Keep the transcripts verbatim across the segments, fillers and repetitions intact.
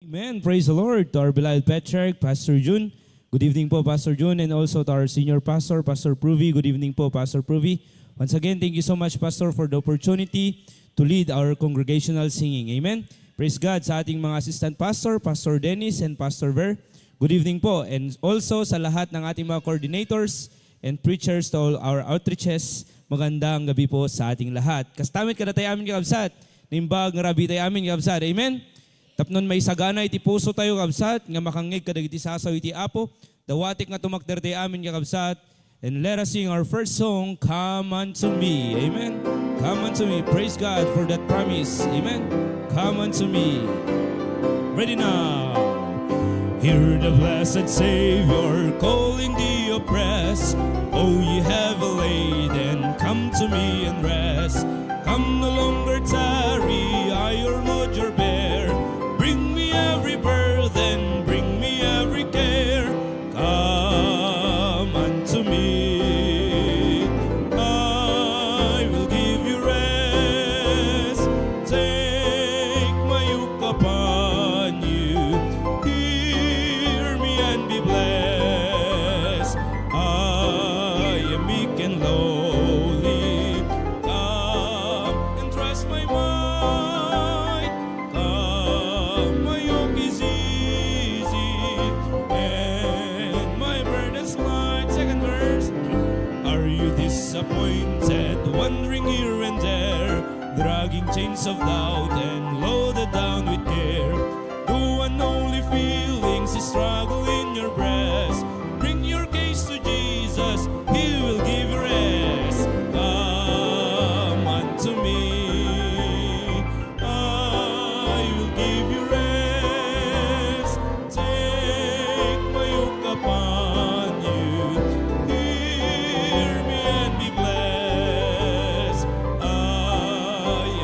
Amen. Praise the Lord to our beloved patriarch, Pastor Jun. Good evening po, Pastor Jun, and also to our senior pastor, Pastor Pruvi. Good evening po, Pastor Pruvi. Once again, thank you so much, Pastor, for the opportunity to lead our congregational singing. Amen. Praise God sa ating mga assistant pastor, Pastor Dennis and Pastor Ver. Good evening po. And also sa lahat ng ating mga coordinators and preachers to all our outreaches, magandang gabi po sa ating lahat. Kastamit kada tayo amin, kakabsat. Naimbag nga rabii tayo amin, kakabsat. Amen? Tapnon maisagana iti puso tayo, kabsat, nga makangngeg kadagiti sasaw iti Apo, dawatek nga tumakder tayo amin, kakabsat. And let us sing our first song, Come Unto Me. Amen? Come unto me. Praise God for that promise. Amen? Come unto me. Ready now. Hear the blessed Savior calling the oppressed. Oh, ye heavy laden, come to me and rest. Come, no longer tarry, I your load your bear. Bring me every burden, bring me every care. Come unto me, I will give you rest. Take my yoke upon you, hear me and be blessed. I am meek and lowly. Come and trust my might. Come, my yoke is easy and my burden's light. Second verse. Are you disappointed, wandering here and there, dragging chains of doubt and loaded down with care? Do unholy feelings struggle in your breast? Bring your case to Jesus, He will give you rest. Come unto me, I will give you rest. Take my yoke upon you. Hear me and be blessed. I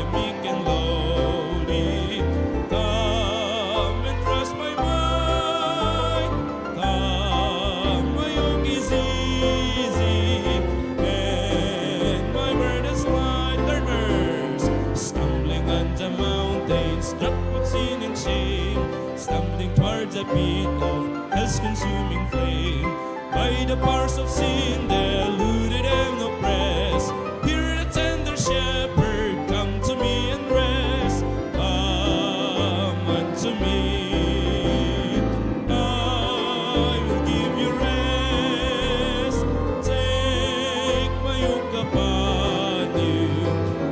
am meek and lowly. Come and trust my might. Come, my yoke is easy, and my burden's light. Third verse. Stumbling on the mountains, struck with sin and shame, stumbling toward the pit of hell's consuming flame. By the powers of sin, deluded and oppressed, hear the tender shepherd, come to me and rest. Come unto me, I will give you rest. Take my yoke upon you.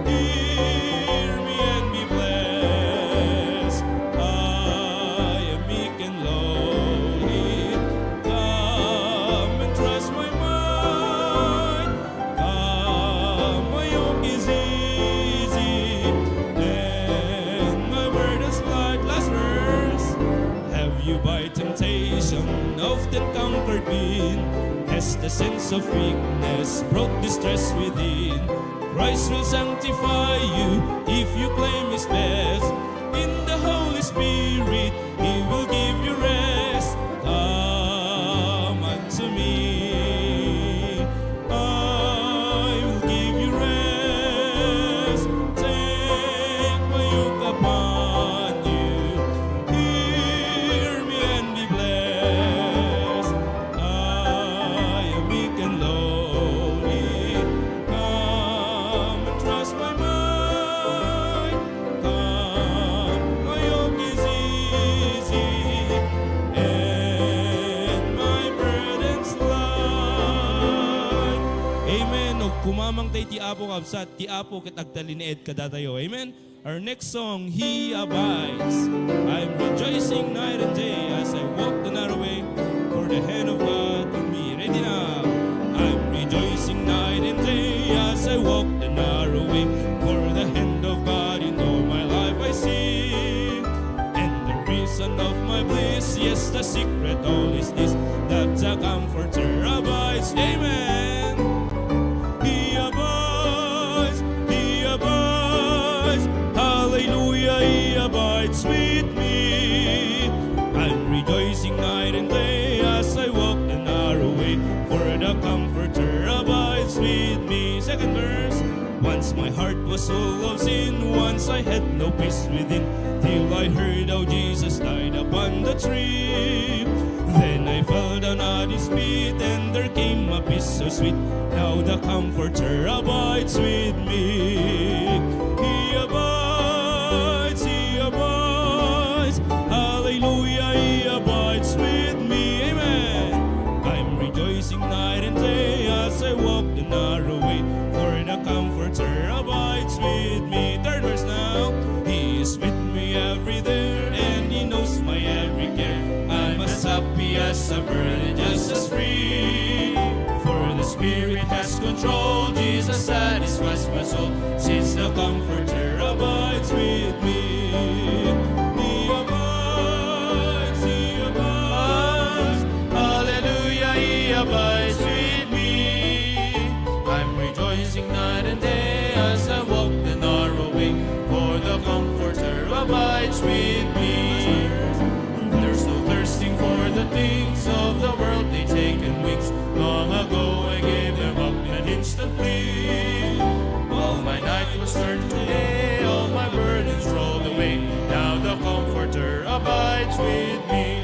Hear me and be blessed. I am meek and lowly. Come and trust my might. Come, my yoke is easy, and my burden's light. Last verse. Have you by temptation often conquered been? Has the sense of weakness brought distress within? Christ will sanctify you if you claim His best. In the Holy Spirit, He will give you rest. Come unto me, I will give you rest. Take my yoke upon you. Hear me and be blessed. I am meek and lowly. Come and trust my might. Come, my yoke is easy, and my burden's light. Amen. Ug kumamangta iti Apo, kabsat, ti Apo ket agtalinaed kadatayo. Amen. Our next song, He Abides. I'm rejoicing night and day as I walk the narrow way, for the hand of God in me. Ready now. I'm rejoicing night and day as I walk the narrow way, for the hand of God in all my life I see. And the reason of my bliss, yes, the secret all is this, that the Comforter abides. Amen. He abides, He abides, hallelujah, He abides with me. I'm rejoicing night and day as I walk the narrow way, for the Comforter abides with me. Second verse. Once My heart was full of sin, once I had no peace within, till I heard how Jesus died upon the tree. Then I fell down at his feet, and there came a peace so sweet. Now the Comforter abides with me. He abides, he abides. Hallelujah, he abides with me. Amen. I'm rejoicing night and day as I walk the narrow way, for the Comforter abides with me. Third verse now. He is with me every day, and he knows my every care. I'm as happy as a bird and just as free. For the Spirit has control, Jesus satisfies my soul, since the Comforter abides with me. He abides, he abides, hallelujah, he abides with me. I'm rejoicing night and day as I walk the narrow way, for the Comforter abides with me. There's no thirsting for the things of the world, they take in wings. Long ago I gave them up, and instantly all my night was turned to day, all my burdens rolled away. Now the Comforter abides with me.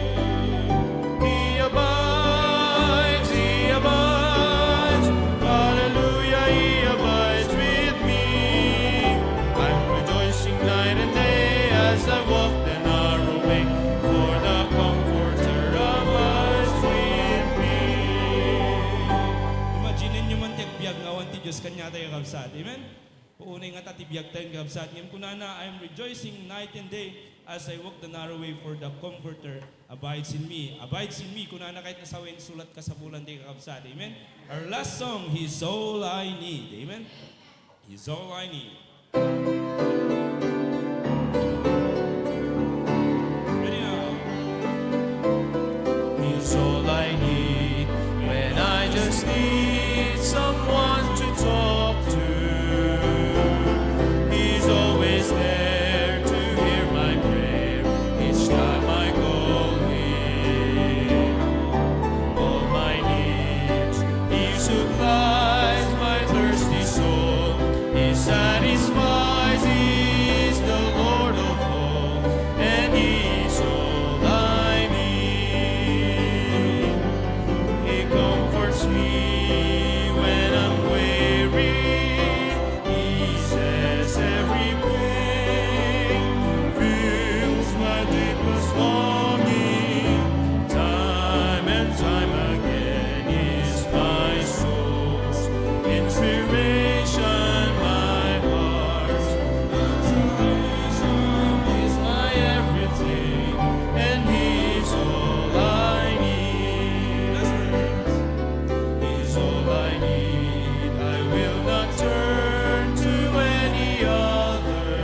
He abides, he abides, hallelujah, he abides with me. I'm rejoicing night and day as I walk the narrow way, for the Comforter abides with me. Imagine-yo man ti agbiag nga awan ti Dios kaniatayo, kakabsat. Amen? Puonay ngata ti biagtayo, kakabsat. Ngem kunana, "I'm rejoicing night and day as I walk the narrow way, for the Comforter abides in me." Abides in me, kunana ket nasawen sulat kasapulan ti, kakabsat. Amen? Our last song, He's All I Need. Amen? He's all I need. Ready now. He's all I need when I just need someone to talk to. He's always there to hear my prayer each time I call him. All my needs, he supplies my thirsty soul. He satisfies, he is the Lord of all, and he is all I need. He comforts me when I'm weary, eases every pain, fills my deepest longing. Time and time again is my soul's inspiration, my heart's consolation. He's my everything, and he's all I need. He's all I need. I will not turn to any other,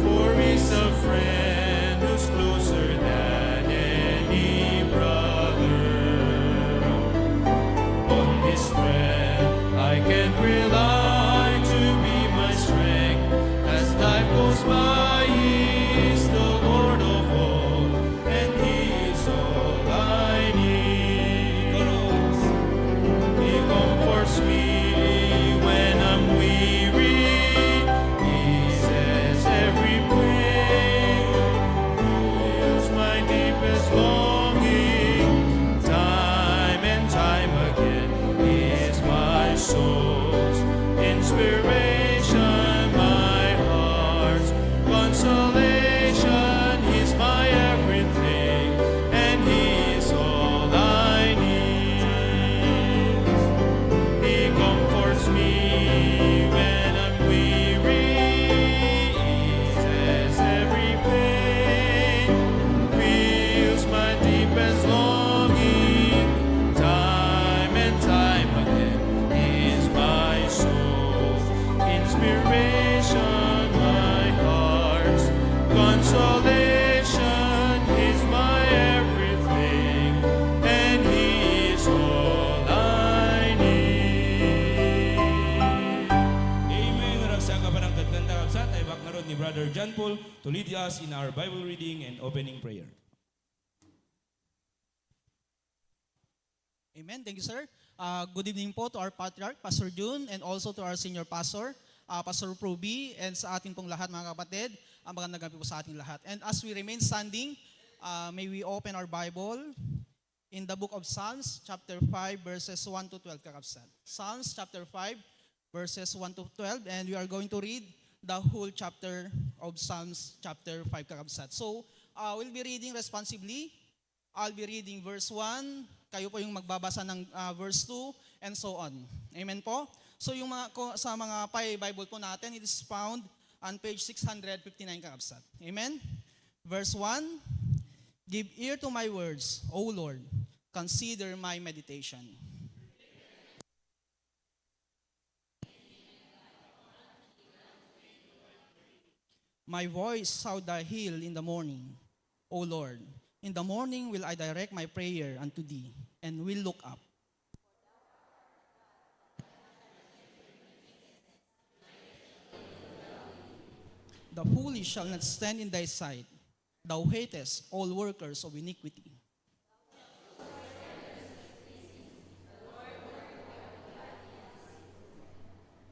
for he's a friend who's closer than any brother. On his friend I can rely to be my strength as life goes by. He's the Lord of all, and he is all I need. He comforts me when I'm weary, eases every pain, fills my deepest longing. Time and time again, he is my soul's inspiration, my heart's consolation. He's my everything, and he's all I need. He comforts me when I'm weary, eases every pain, fills my deepest longing. Time and time again, he is my soul's inspiration, my heart's consolation. He's my everything, and he's all I need. Amen. Naragsak a panangkadkanta, kabsat. Ay, bak ngarud ni Brother John Paul to lead us in our Bible reading and opening prayer. Amen. Thank you, sir. Uh, good evening po to our patriarch, Pastor Jun, and also to our senior pastor, uh, Pastor Proby, and sa ating pong lahat, mga kapatid, ang magandang gabi po sa ating lahat. And as we remain standing, uh, may we open our Bible in the book of Psalms, chapter five, verses one to twelve, kakabsat. Psalms chapter five, verses one to twelve, and we are going to read the whole chapter of Psalms chapter five, kakabsat. So, uh, we'll be reading responsively. I'll be reading verse one, kayo po yung magbabasa ng, ah, verse two, and so on. Amen po? So yung mga, ko- sa mga pay Bible po natin, it is found on page six hundred fifty-nine, kakabsat. Amen? Verse one, "Give ear to my words, O Lord. Consider my meditation." My voice sought thy hill in the morning. O Lord, in the morning will I direct my prayer unto thee, and will look up. The foolish shall not stand in thy sight. Thou hatest all workers of iniquity.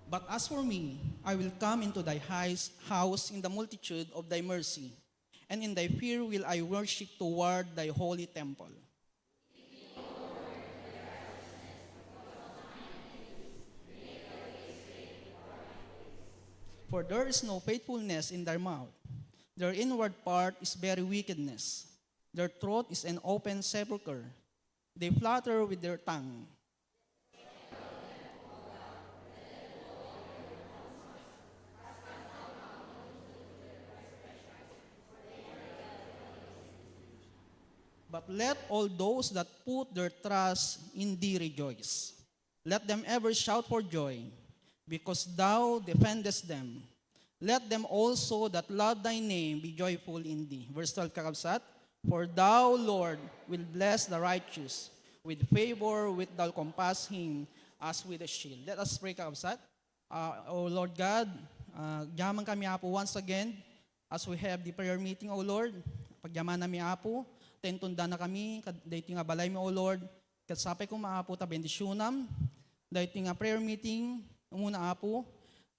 But as for me, I will come into thy highest house in the multitude of thy mercy, and in thy fear will I worship toward thy holy temple. For there is no faithfulness in their mouth. Their inward part is very wickedness. Their throat is an open sepulchre. They flatter with their tongue. But let all those that put their trust in thee rejoice. Let them ever shout for joy, because thou defendest them. Let them also that love thy name be joyful in thee. Verse twelve, kakabsat, "For thou, Lord, will bless the righteous. With favor wilt thou compass him as with a shield." Let us pray, kakabsat. Ah, O Lord God, ah, agyaman kami, Apo, once again, as we have the prayer meeting, O Lord. Pagyaman nami, Apo, ta intunda na kami, kad-, daytoy nga balay mi, O Lord. Ket sapay koma, Apo, ta bendisyonam daytoy nga prayer meeting. Umuna, Apo,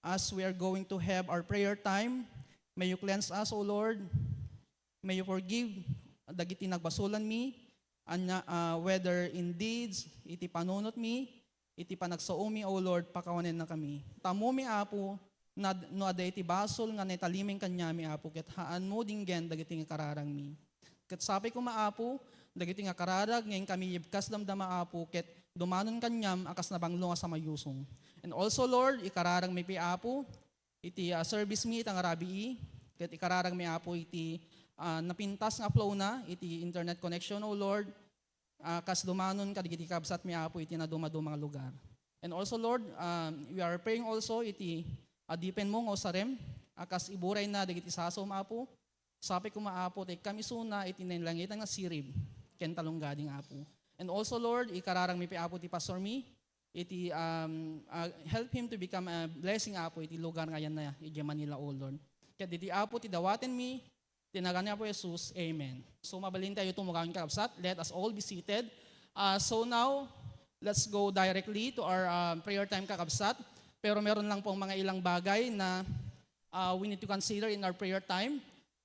as we are going to have our prayer time, may you cleanse us, O Lord. May you forgive dagiti nagbasolanmi, ania, ah, whether in deeds, iti panunotmi, iti panagsaomi, O Lord, pakawanennakami. Ta ammomi, Apo, nad-, no adda iti basol nga naitalimen kaniami, Apo, ket haanmo dinggen dagiti nga kararagmi. Ket sapay koma, Apo, dagiti nga kararag nga inkami ibkas damdama, Apo, ket dumanon kaniam a kas nabanglo nga samayusong. And also, Lord, ikararagmi pay, Apo, iti, ah, service mi ita nga rabii, ket ikararagmi, Apo, iti, ah, napintas nga flow na iti internet connection, O Lord, ah, kas dumanon kadagiti kabsatmi, Apo, iti nadumaduma nga lugar. And also, Lord, um, we are praying also iti adipenmo nga usarem, a kas iburayna dagiti sasaom, Apo. Sapay koma, Apo, ta ikkam isuna iti nainlangitan nga sirib ken talonggading, Apo. And also, Lord, ikararagmi pay, Apo, ti pastormi, iti, um, ah, help him to become a blessing, Apo, iti lugar nga ayanna idiay Manila, O Lord. Ket ditoy, Apo, ti dawatenmi, ti nagan ni Apo Jesus. Amen. So, mabalintayo tumungawin, kakabsat. Let us all be seated. Ah, so now, let's go directly to our, ah, prayer time, kakabsat. Pero meron lang pong mga ilang bagay na, ah, we need to consider in our prayer time.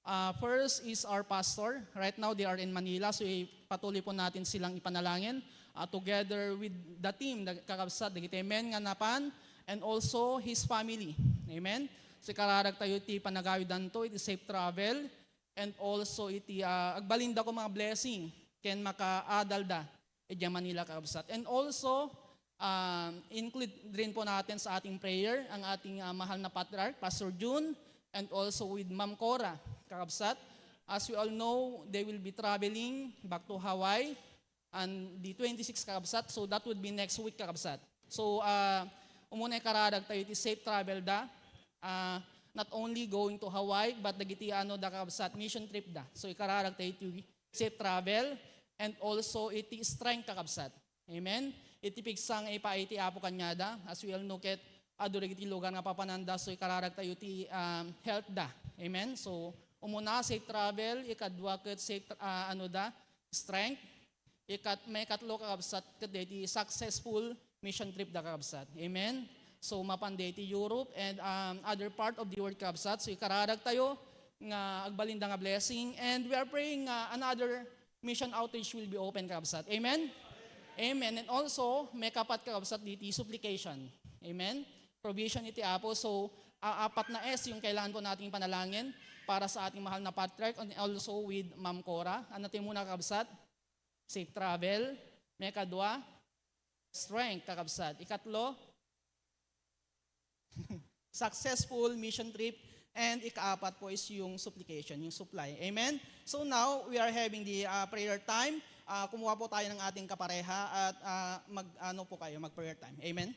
Ah, first is our pastor. Right now, they are in Manila, so ipatuloy po natin silang ipanalangin, ah, together with the team, the kakabsat, dagiti men nga napan, and also his family. Amen? So, ikararag tayo iti panagawidanto, iti safe travel, and also iti, ah, agbalinda ko mga blessing, ken makaadalda idiay Manila, kakabsat. And also, um, include rin po natin sa ating prayer ang ating, ah, mahal na patriarch, Pastor Jun, and also with Ma'am Cora, kakabsat. As we all know, they will be traveling back to Hawaii on the twenty-six, kakabsat. So that would be next week, kakabsat. So, ah, umuna ikararag tayo iti safe travel da. Ah, not only going to Hawaii, but dagiti ano da, kakabsat, mission trip da. So ikararag tayo iti safe travel and also iti strength, kakabsat. Amen? Iti pigsa nga ipaay ti Apo kaniada, as we all know, ket adu dagiti lugar nga papananda, so ikararag tayo ti, um, health da. Amen? So, umuna, safe travel, ikadua, ket safe, ah, ano da, strength. Ikat, maikatlo, kakabsat, ket daydi successful mission trip da, kakabsat. Amen? So, mapan daydi Europe and, um, other part of the world, kakabsat. So, ikararagtayo nga agbalinda nga blessing. And we are praying nga another mission outreach will be open, kakabsat. Amen? Amen. And also, maikapat, kakabsat, daydi supplication. Amen? Provision iti Apo. So, a-, apat na S yung kailangan po nating panalangin para sa ating mahal na patriarch and also with Ma'am Cora. Ano tayo muna, kakabsat? Safe travel. Maikadua, strength, kakabsat. Ikatlo, successful mission trip. And ikaapat po is yung supplication, yung supply. Amen? So now, we are having the, ah, prayer time. Ah, kumuha po tayo ng ating kapareha at, ah, mag, ano po kayo, mag-prayer time. Amen?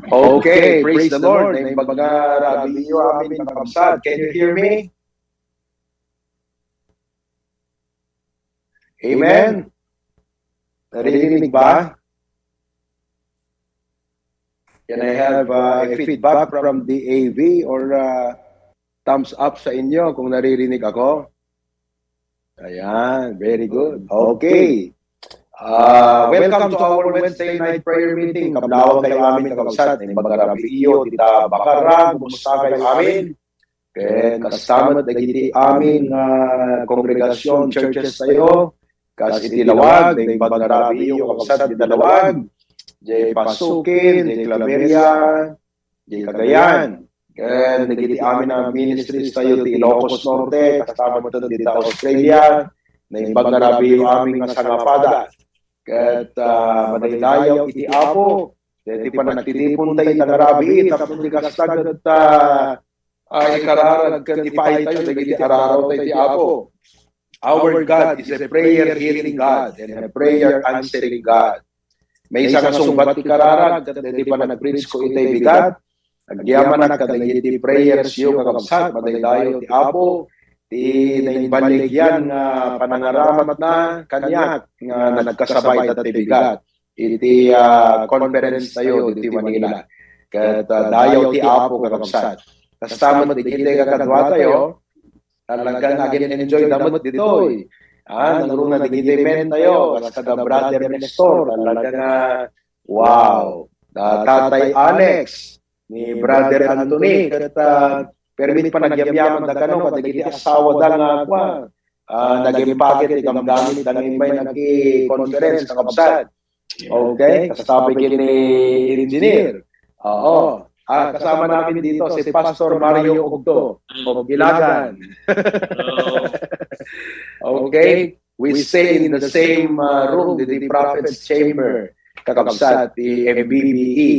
Okay, praise the Lord. Naimbag nga rabiiyo amin, kakabsat. Can you hear me? Amen. Naririnig ba? Can I have uh, a feedback from the A V or uh, thumbs up sa inyo kung naririnig ako? Ayan, very good. Okay. Uh, welcome to our Wednesday night prayer meeting. Kablawag kayo amin, kakabsat. Naimbag nga rabiiyo, dita Bacarra, kumusta kayo amin? Ken kasta met dagiti amin nga kongregasyon, churches tayo, kas iti Lawag, naimbag nga rabiiyo, kakabsat, dita Lawag, diay Pasukin, diay Claveria, diay Cagayan. Ken dagiti amin a ministries tayo ti Ilocos Norte, kasta met dita Australia, naimbag nga rabiiyo amin nga sangapada. Ket ah, madaydayaw iti Apo, daytoy panagtitipon tayo ita nga rabii, tapno ti kasta ket ah, ah, ikararag ken ipaay tayo dagiti araraw tayo ti Apo. Our God is a prayer hearing God and a prayer answering God. Maysa nga sungbat ti kararag, ket daytoy panag-preach ko itay bigat, agyamanak kadagiti prayers yo, kakabsat, madaydayaw ti Apo, ti naimbaligyan nga panangaramatna kaniak nga nagkasabay ita ti bigat iti ah, conference tayo ditoy Manila. Ket ah, dayaw ti Apo, kakabsat. Kasta met dagiti kakaduatayo, talagang agin-enjoy da met ditoy. Ah, nangruna dagiti men tayo, kas kada Brother Nestor, talaga nga, wow. Da, Tatay Alex, ni Brother Anthony, ket ah, permi ti panagyamyaman da kano kadagiti asawa da nga, kua, ah, nag-impake ti gamgamit da nga imbay nagki-conference, kakabsat. Okay, kasta pay ken ni Engineer. Oo. Ah, kasama namin dito si Pastor Mario Ugto of Ilagan. Okay, we stay in the same uh, room, the, the Prophet's Chamber, kakabsat ti M B B E.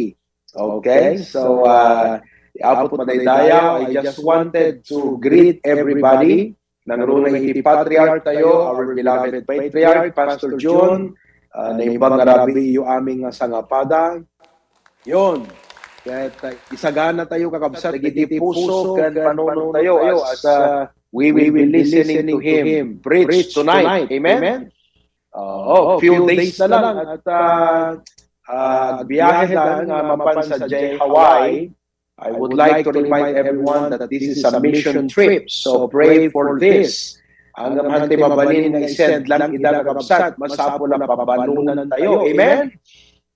Okay, so uh, Apo ti madaydayaw, I just wanted to greet everybody. Nangruna iti patriarch tayo, our beloved patriarch, Pastor Jun, uh, naimbag nga rabiiyo amin nga sangapada. Yon. Ket uh, isagana tayo, kakabsat, dagiti puso ken panunot tayo as uh, we will be listening to him preach tonight. Amen? Oo, few days na lang at uh, uh, agbiyahe lang uh, mapan sadiay Hawaii. I would like to remind everyone that this is a mission trip, so pray for this. Ngem hantay mabalin nga isend lang ida, kakabsat, masapul a pabalonan tayo. Amen?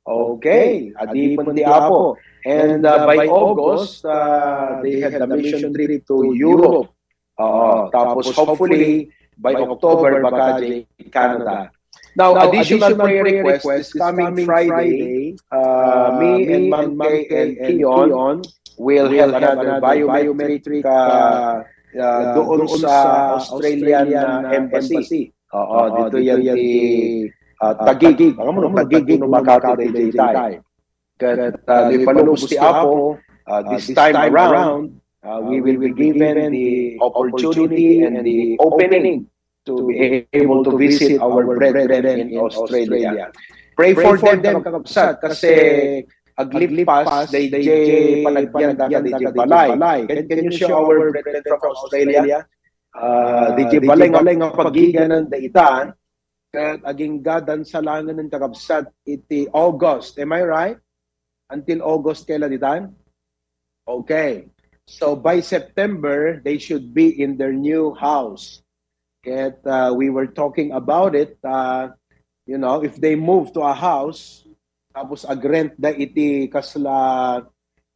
Okay, adipon ti Apo. And uh, by August, uh, they had a mission trip to Europe. Oo, tapos hopefully by October baka diay Canada. Now, additional prayer request, this coming Friday, uh, me and Ma'am Kay and Kion will have another biometric uh, uh, doon sa Australian uh, embassy. Oo, dito yan ti uh, Taguig. Alam mo, Taguig, no, Makati, daytay. Ket uh, ipalubos ti Apo, uh, this time around, uh, we will be given the opportunity and the opening to be able to visit our brethren in Australia. Pray for them, kakabsat, kasi aglipas, dayjay panagbianda kadayjay balay. Can, can you show our brethren from Australia? Uh, dayjay balay nga pagiganan da ita, ket agingga dansalangen, kakabsat, iti August. Am I right? Until August kayla ditan? Okay. So by September, they should be in their new house. Ket uh, we were talking about it, uh, you know, if they move to a house, tapos agrent da iti kasla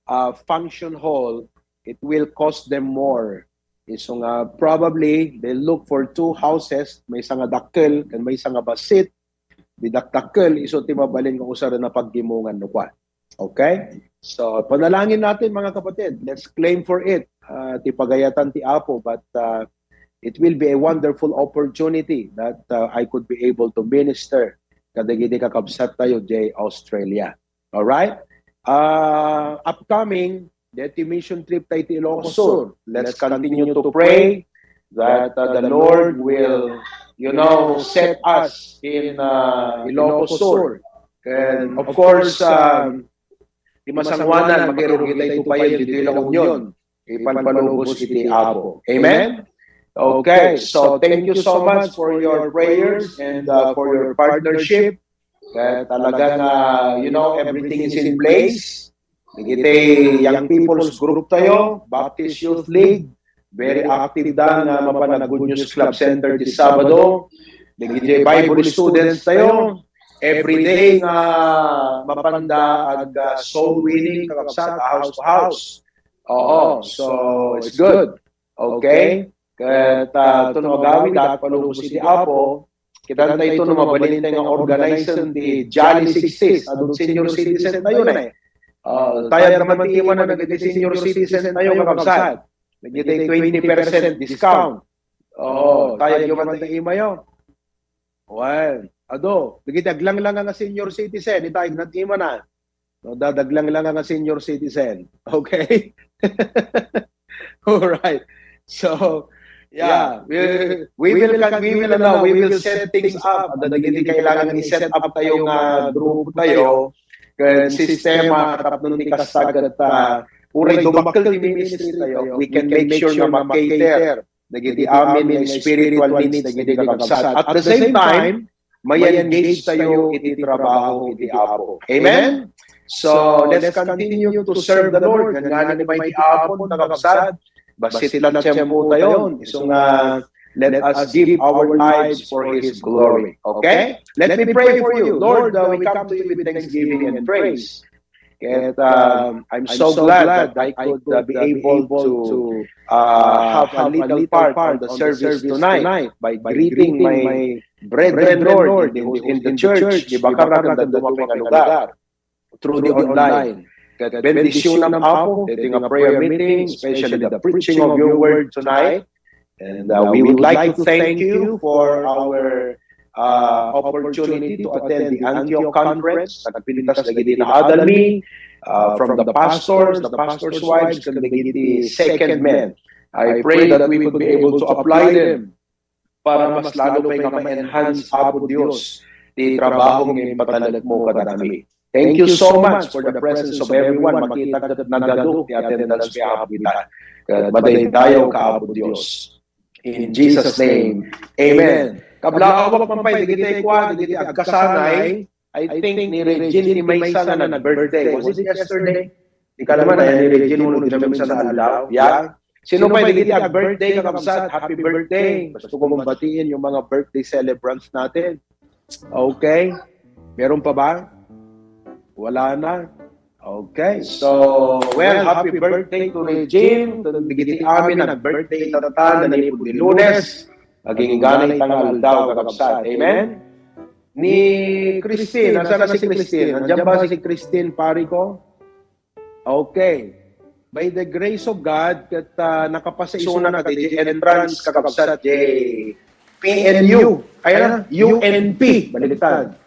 uh, function hall, it will cost them more. Isu nga probably they look for two houses, maysa nga dakkel ken maysa nga bassit. Di dakdakkel, isu ti mabalin nga usaren a paggimongan no kua. Okay? So, panalangin natin, mga kapatid. Let's claim for it. Uh, ti pagayatan ti Apo, but uh, it will be a wonderful opportunity that uh, I could be able to minister kadagiti kakabsat tayo diay Australia. All right? Uh, upcoming, deti mission trip tayo ti Ilocos Sur. Let's continue to pray that uh, the Lord will, you know, set us in uh, Ilocos Sur. And of course, um, ti masangoanan, makirugitay tupayen ditoy La Union. Ipalpalubos iti Apo. Amen? Okay, so thank you so much for your prayers and uh, for your partnership. Kaya talagang, uh, you know, everything is in place. Dagiti Young People's Group tayo, Baptist Youth League, very active da nga mapan ag Good News Club Center ti Sabado. Dagiti Bible students tayo, every day nga mapanda ag uh, soul winning, kakabsat, house to house. Oo, so it's good. Okay? Ket uh, ito no agawid, agpalubos iti Apo, kita tayo ito no mabalin tayo nga organization ti Jolly sixties, adun senior citizen tayo na eh. Uh, tayag naman ti imanan dagiti senior citizen tayo, kakabsat. Dagiti twenty percent discount. Oo, tayag naman ti imayo. Well, ado, dagiti aglanglangan nga senior citizen, itayag na ti imanan. No, dadaglang lang nga senior citizen. Okay? All right. So, yeah, we, we will con- we will ano, we will set things up. Ano dagiti kailangan i-set up tayo nga grupo tayo, ken sistema tapno ti kasta ket uh, uray dumakkel ti ministry tayo, we can make sure nga ma-cater dagiti amin nga spiritual needs dagiti kakabsat. At the same time, may-engage tayo iti trabaho iti Apo. Amen? So, let's continue to serve the Lord. Ngan ngani may ti Apo, kakabsat, bassit la tiempo tayo. Isu nga, let us give our lives for His glory. Okay? Let me pray for you. Lord, uh, we come to you with thanksgiving and praise. Ket um, I'm so glad that I could uh, be able to uh, have a little part on the service tonight by greeting my brethren, Lord, in the, in the church, di ba, karaganda dumakay nga lugar through the online. Ket bendisyonam, Apo, iti nga prayer meeting, especially the preaching of your word tonight. And uh, we would like to thank you for our uh, opportunity to attend the Antioch Conference. Nagpintas dagiti naadalmi uh, from the pastors, the pastors' wives, ken dagiti second men. I pray that we could be able to apply them para mas lalo pay nga ma-enhance, Apo Dios, ti trabaho nga impatalek mo kadakami. Thank you so much for the presence of everyone. Makita ket nagadu ti attendance mi, Apo, ita. Ket madaydayaw ka, Apo Dios. In Jesus' name, amen. Kablaawak man pay dagiti kua, dagiti agkasangay, I think ni Regine ti maysa nga nag-birthday. Was it yesterday? Di ka naman, ayan ni Regine, uno di namin sa aldaw. Yeah? Sino pay dagiti ag-birthday, kakabsat? Happy birthday. Gusto ko mong batiin yung mga birthday celebrants natin. Okay? Meron pa ba? Wala na. Okay. So, well, happy birthday to Regine. To dagiti amin nag-birthday tatta, nanipud ni Lunes. Agingganay ta nga aldaw, kakabsat. Amen? Ni Christine, nasaan na si Christine? Nandiyan ba si Christine, pari ko? Okay. By the grace of God, ket uh, nakapasa isuna na di entrance, kakabsat, di P N U. Ay na, U N P. Baliktad.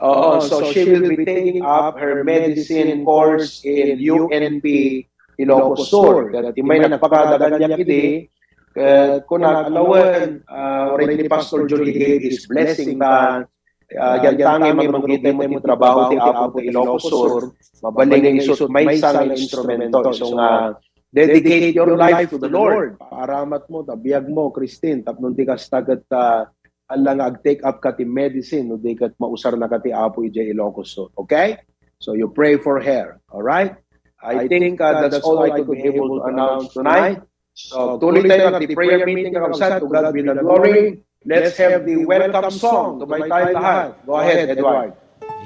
Oo, so she will be taking up her medicine course in U N P Ilocos Sur. Ket ti may nagpakadagan niya idi, ket kuna alawen, uh, already ni Pastor Jun, he gave his blessing ta uh, yan tangay mamanggitem ti trabaho ti Apo ti Ilocos Sur, mabalin isut maysa nga instrumento. So nga, dedicate your life to the Lord. Paaramat mo, ta biag mo, Christine, tapno di kasta ket uh, ala nga ag-take up ka ti medicine, no di ket mausar na ka ti Apo idiay Ilocos Sur. Okay? So you pray for her. All right? I think uh, that's all I could be able to announce tonight. So, tuloy tayo nga ti prayer meeting, kakabsat. To God be the glory. Let's have the welcome song. Tumay tayo lahat. Go ahead, Edward.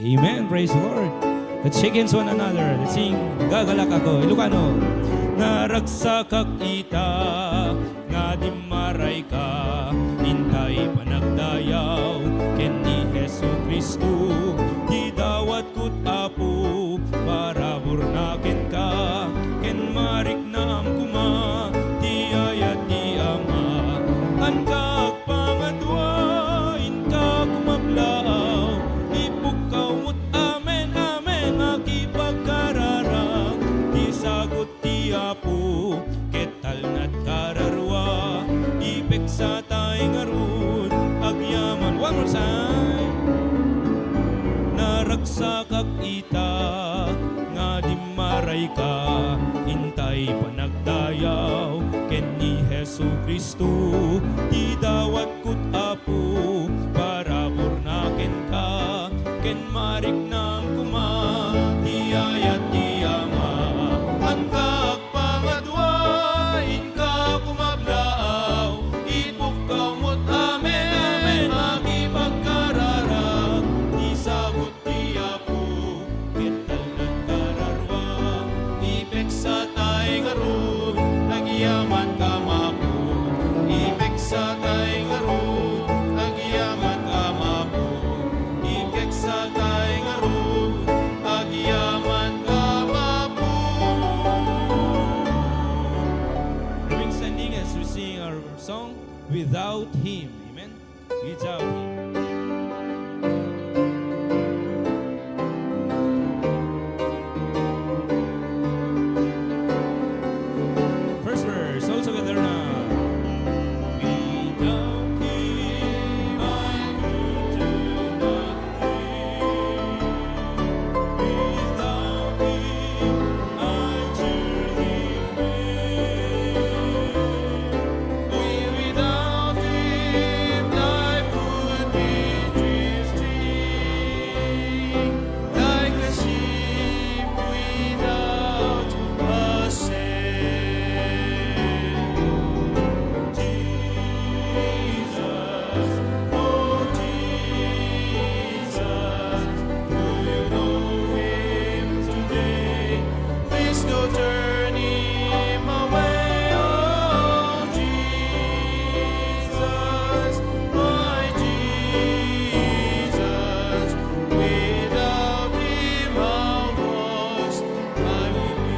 Amen. Praise the Lord. Let's shake hands one another. Let's sing Gagalak Ako. Ilocano. Naragsakak ita nga dimmaray ka, intay panagdayaw ken ni Jesu-Cristo, ti dawat kud Apo, paraburna kenka, ken mariknam koma ti ayat ti Ama. Anka agpangadua, inka kumablaaw, ipukkaw met amen, amen, makipagkararag, ti sagut ti Apo, ket talnat kararua, ipeksa tay ngarud, agyaman. One more time. Naragsakak ita, nga dimma Ay ka, intay panagdayaw ken ni Jesu-Cristo, ti dawatko, Apo, paraburna kenka, ken mariknam koma ti ayat ti Ama. Anka agpangadua, inka koma aglaaw, ipukkaw met amin, amin, makipagkararag, ti sabut ti Apo, ket talnan kararua, ipeksa tay ngarud, agyamankam Apo, ipeksa tay ngarud, agyamankam Apo, ipeksa tay ngarud, agyamankam Apo. Remain standing as we sing our song, Without Him. Amen. Without Him. First verse, all together now. Without Him, I could do nothing. Without Him, I truly fail. Without Him, life would be drifting like a ship without a sail. Jesus, oh Jesus, do you know Him today? Please don't turn Him away, oh Jesus, my Jesus. Without Him, how lost I would be.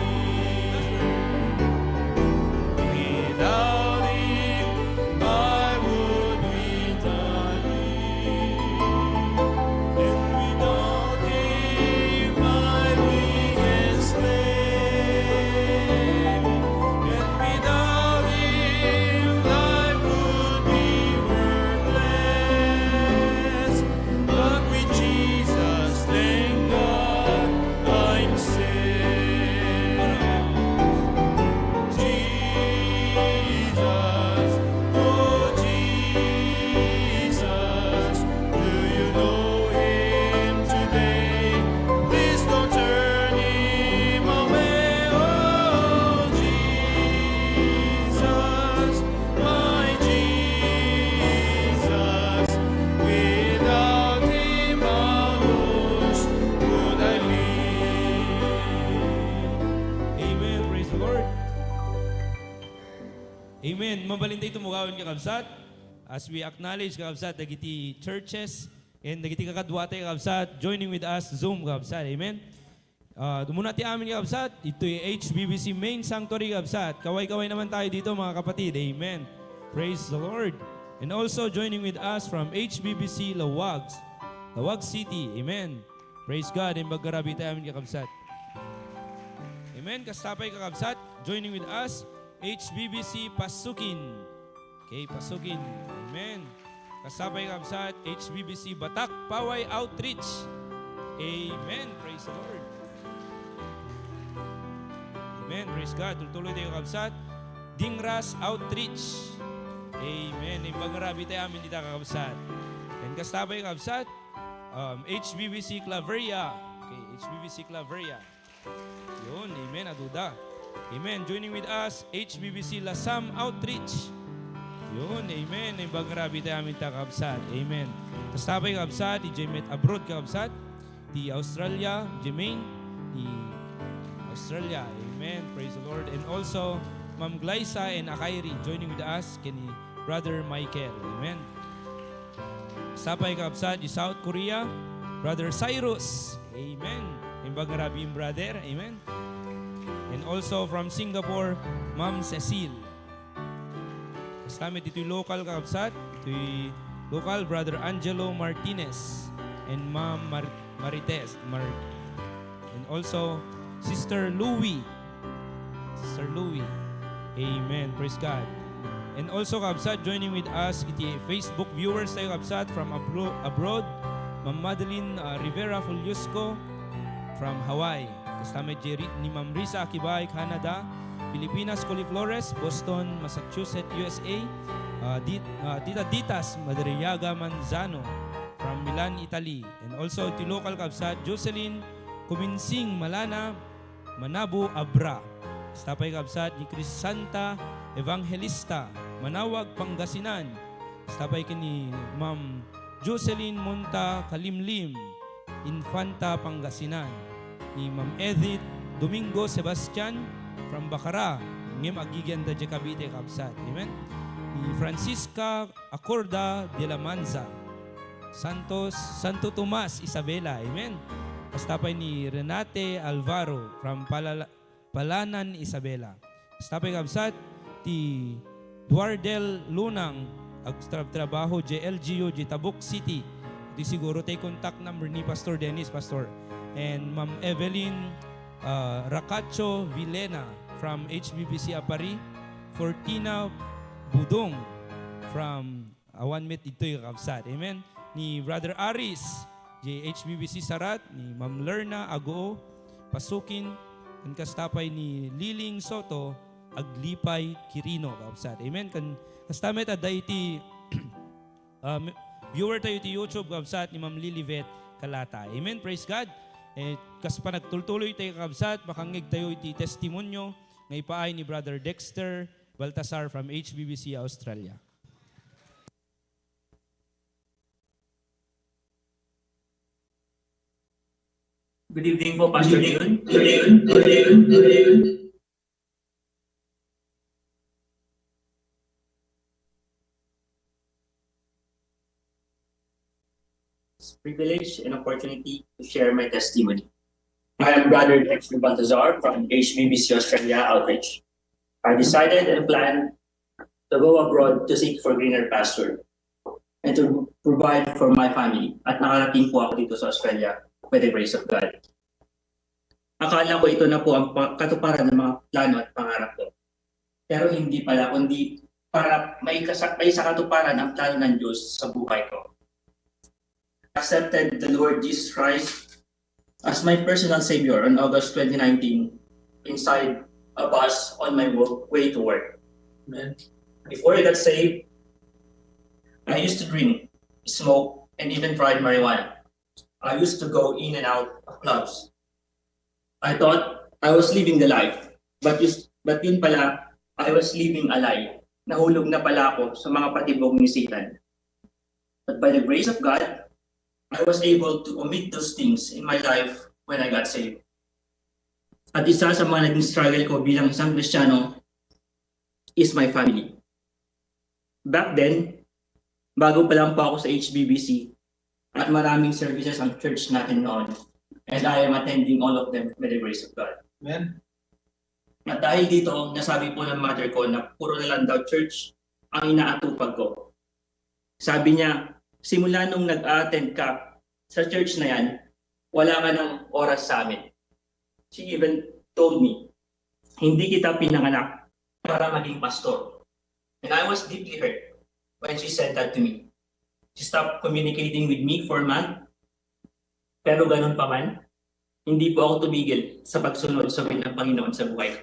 Without Him, I would be dying. And without Him, I would be enslaved. And without Him, life would be worthless. But with Jesus, thank God, I'm saved. Jesus, oh Jesus, do you know Him today? Please don't turn Him away, oh Jesus. My Jesus, without Him, how lost would I be? Amen. Praise the Lord. Amen. Mabalin tayo tumugawan, kakabsat. As we acknowledge, kakabsat, dagiti churches and dagiti kakaduatayo, kakabsat, joining with us, Zoom, kakabsat. Amen. Ah, umuna ti amin, kakabsat, itoy H B B C main sanctuary, kakabsat. Kaway-kaway naman tayo dito, mga kapatid. Amen. Praise the Lord. And also joining with us from H B B C Laoag, Laoag City. Amen. Praise God. Imbag nga rabii tayo amin, kakabsat. Amen. Kasta pay, kakabsat, joining with us, H B B C Pasukin. Okay, Pasukin. Amen. Kasta pay, kabsat, H B B C Batak Paway Outreach. Amen. Praise the Lord. Amen. Praise God. Tultuloy tayo, kabsat. Dingras Outreach. Amen. Imbag nga rabii tayo amin dita, kakabsat. And kasta pay, kabsat, um, H B B C Claveria. Okay, H B B C Claveria. Yun, amen. Aduda. Amen. Joining with us, H B B C Lasam Outreach. Yun, amen. Imbag nga rabii tayo amin ta, kabsat. Amen. Kasta pay, kabsat, idiay met abroad, kabsat. Ti Australia, Jermaine, ti Australia. Amen. Praise the Lord. And also, Ma'am Glyza and Akairi, joining with us, ken ni Brother Michael. Amen. Kasta pay, kabsat, di South Korea, Brother Cyrus. Amen. Imbag nga rabii, brother. Amen. And also from Singapore, Ma'am Cecile. Kasta met ditoy local, kakabsat, ditoy local, Brother Angelo Martinez and Ma'am Mar-, Marites, Mar-, and also Sister Louie. Sister Louie. Amen. Praise God. And also, kabsat, joining with us, iti Facebook viewers tayo, kabsat, from abro-, abroad, Ma'am Madeline, uh, Rivera Fuliusco from Hawaii. Kasta met ni Ri-, ni Ma'am Risa Akibay, Canada, Filipinas, Coliflores, Boston, Massachusetts, U S A, ah, Dit-, ah, Tita Ditas Madariaga Manzano from Milan, Italy, and also ti local kabsat, Jocelyn Kuminsing Malana, Manabo, Abra. Kasta pay kabsat ni Crisanta Evangelista, Manawag, Pangasinan. Kasta pay ken ni Ma'am Jocelyn Monta Kalimlim, Infanta, Pangasinan. Ni Ma'am Edith Domingo Sebastian from Bacara, ngem aggigida idiay Cavite, kabsat. Amen. Ni Francisca Acorda de la Manza, Santos, Santo Tomas, Isabela. Amen. Kasta pay ni Renate Alvaro from Palala-, Palanan, Isabela. Kasta pay kabsat ti Duardel Lunang, agtrabtrabaho idiay L G U idiay Tabuk City. Iti siguro tay contact number ni Pastor Dennis, Pastor. And Ma'am Evelyn, ah, Racacho Vilena from H B B C Apari. Fortina Budong from Awan met ditoy, kakabsat. Amen. Ni Brother Aris, J H B B C Sarat, ni Ma'am Lerna Agoo, Pasukin, ken kasta pay ni Liling Soto, Aglipay, Quirino, kakabsat. Amen. Ken kasta met adda iti, ah, me-, viewer tayo iti YouTube, kakabsat, ni Ma'am Lilibet Kalata. Amen. Praise God. Eh, kas panagtultuloy tayo, kakabsat, makangngeg tayo iti testimonio nga ipaay ni Brother Dexter Baltasar from H B B C Australia. Good evening po, Pastor Leon. It's a privilege and opportunity to share my testimony. I am Brother Dexter Baltazar from H B B C Australia Outreach. I decided and planned to go abroad to seek for greener pasture and to provide for my family. At nakarating po ako dito sa Australia by the grace of God. Akala ko ito na po ang pa-, katuparan ng mga plano at pangarap ko. Pero hindi pala, kundi para maikasa-, maisakatuparan ang plano ng Diyos sa buhay ko. Accepted the Lord Jesus Christ as my personal Savior on August twenty nineteen inside a bus on my wo-, way to work. Amen. Before I got saved, I used to drink, smoke, and even tried marijuana. I used to go in and out of clubs. I thought I was living the life, but yus-, but yun pala, I was living a lie. Nahulog na pala ako sa mga patibong ni Satan. But by the grace of God, I was able to omit those things in my life when I got saved. At isa sa mga naging struggle ko bilang isang Kristiyano is my family. Back then, bago pa lang po ako sa H B B C, at maraming services ang church natin noon. And I am attending all of them by the grace of God. Amen. At dahil dito, nasabi po ng mother ko na puro na lang daw church ang inaatupag ko. Sabi niya, "Simula nung nag-attend ka sa church na yan, wala ka ng oras sa amin." She even told me, "Hindi kita pinanganak para maging pastor." And I was deeply hurt when she said that to me. She stopped communicating with me for a month. Pero ganun pa man, hindi po ako tumigil sa pagsunod sa will ng Panginoon sa buhay ko.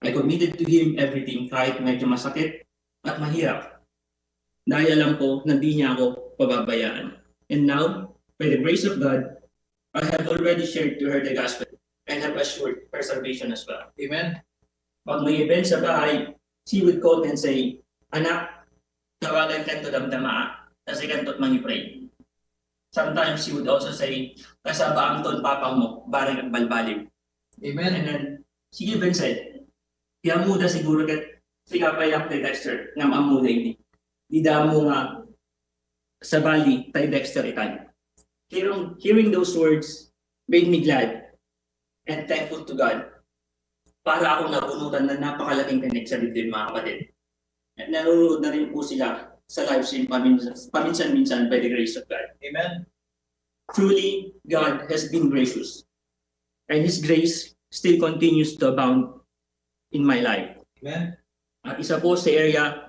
I committed to Him everything kahit medyo masakit at mahirap. Dahil alam ko na di niya ako pababayaan. And now, by the grace of God, I have already shared to her the gospel and have assured her salvation as well. Amen. Pag may event sa bahay, she would call me and say, "Anak, tawagan kanto damdama, ta sikanto mangi-pray." Sometimes she would also say, "Kasabaanto ni papa mo, bareng agbalbaliw." Amen. And then, she even said, "Ti ammoda siguro ket sika pay, Tay Dexter, ngem ammoda idi. Dida ammo nga sabali, Tay Dexter, itan." Hearing, hearing those words made me glad and thankful to God. Para akong nabunutan ng napakalaking tinik sa Biblia, mga kapatid. At nanonood na rin po sila sa live stream paminsan, paminsan-minsan by the grace of God. Amen. Truly, God has been gracious. And His grace still continues to abound in my life. Amen. At isa po sa area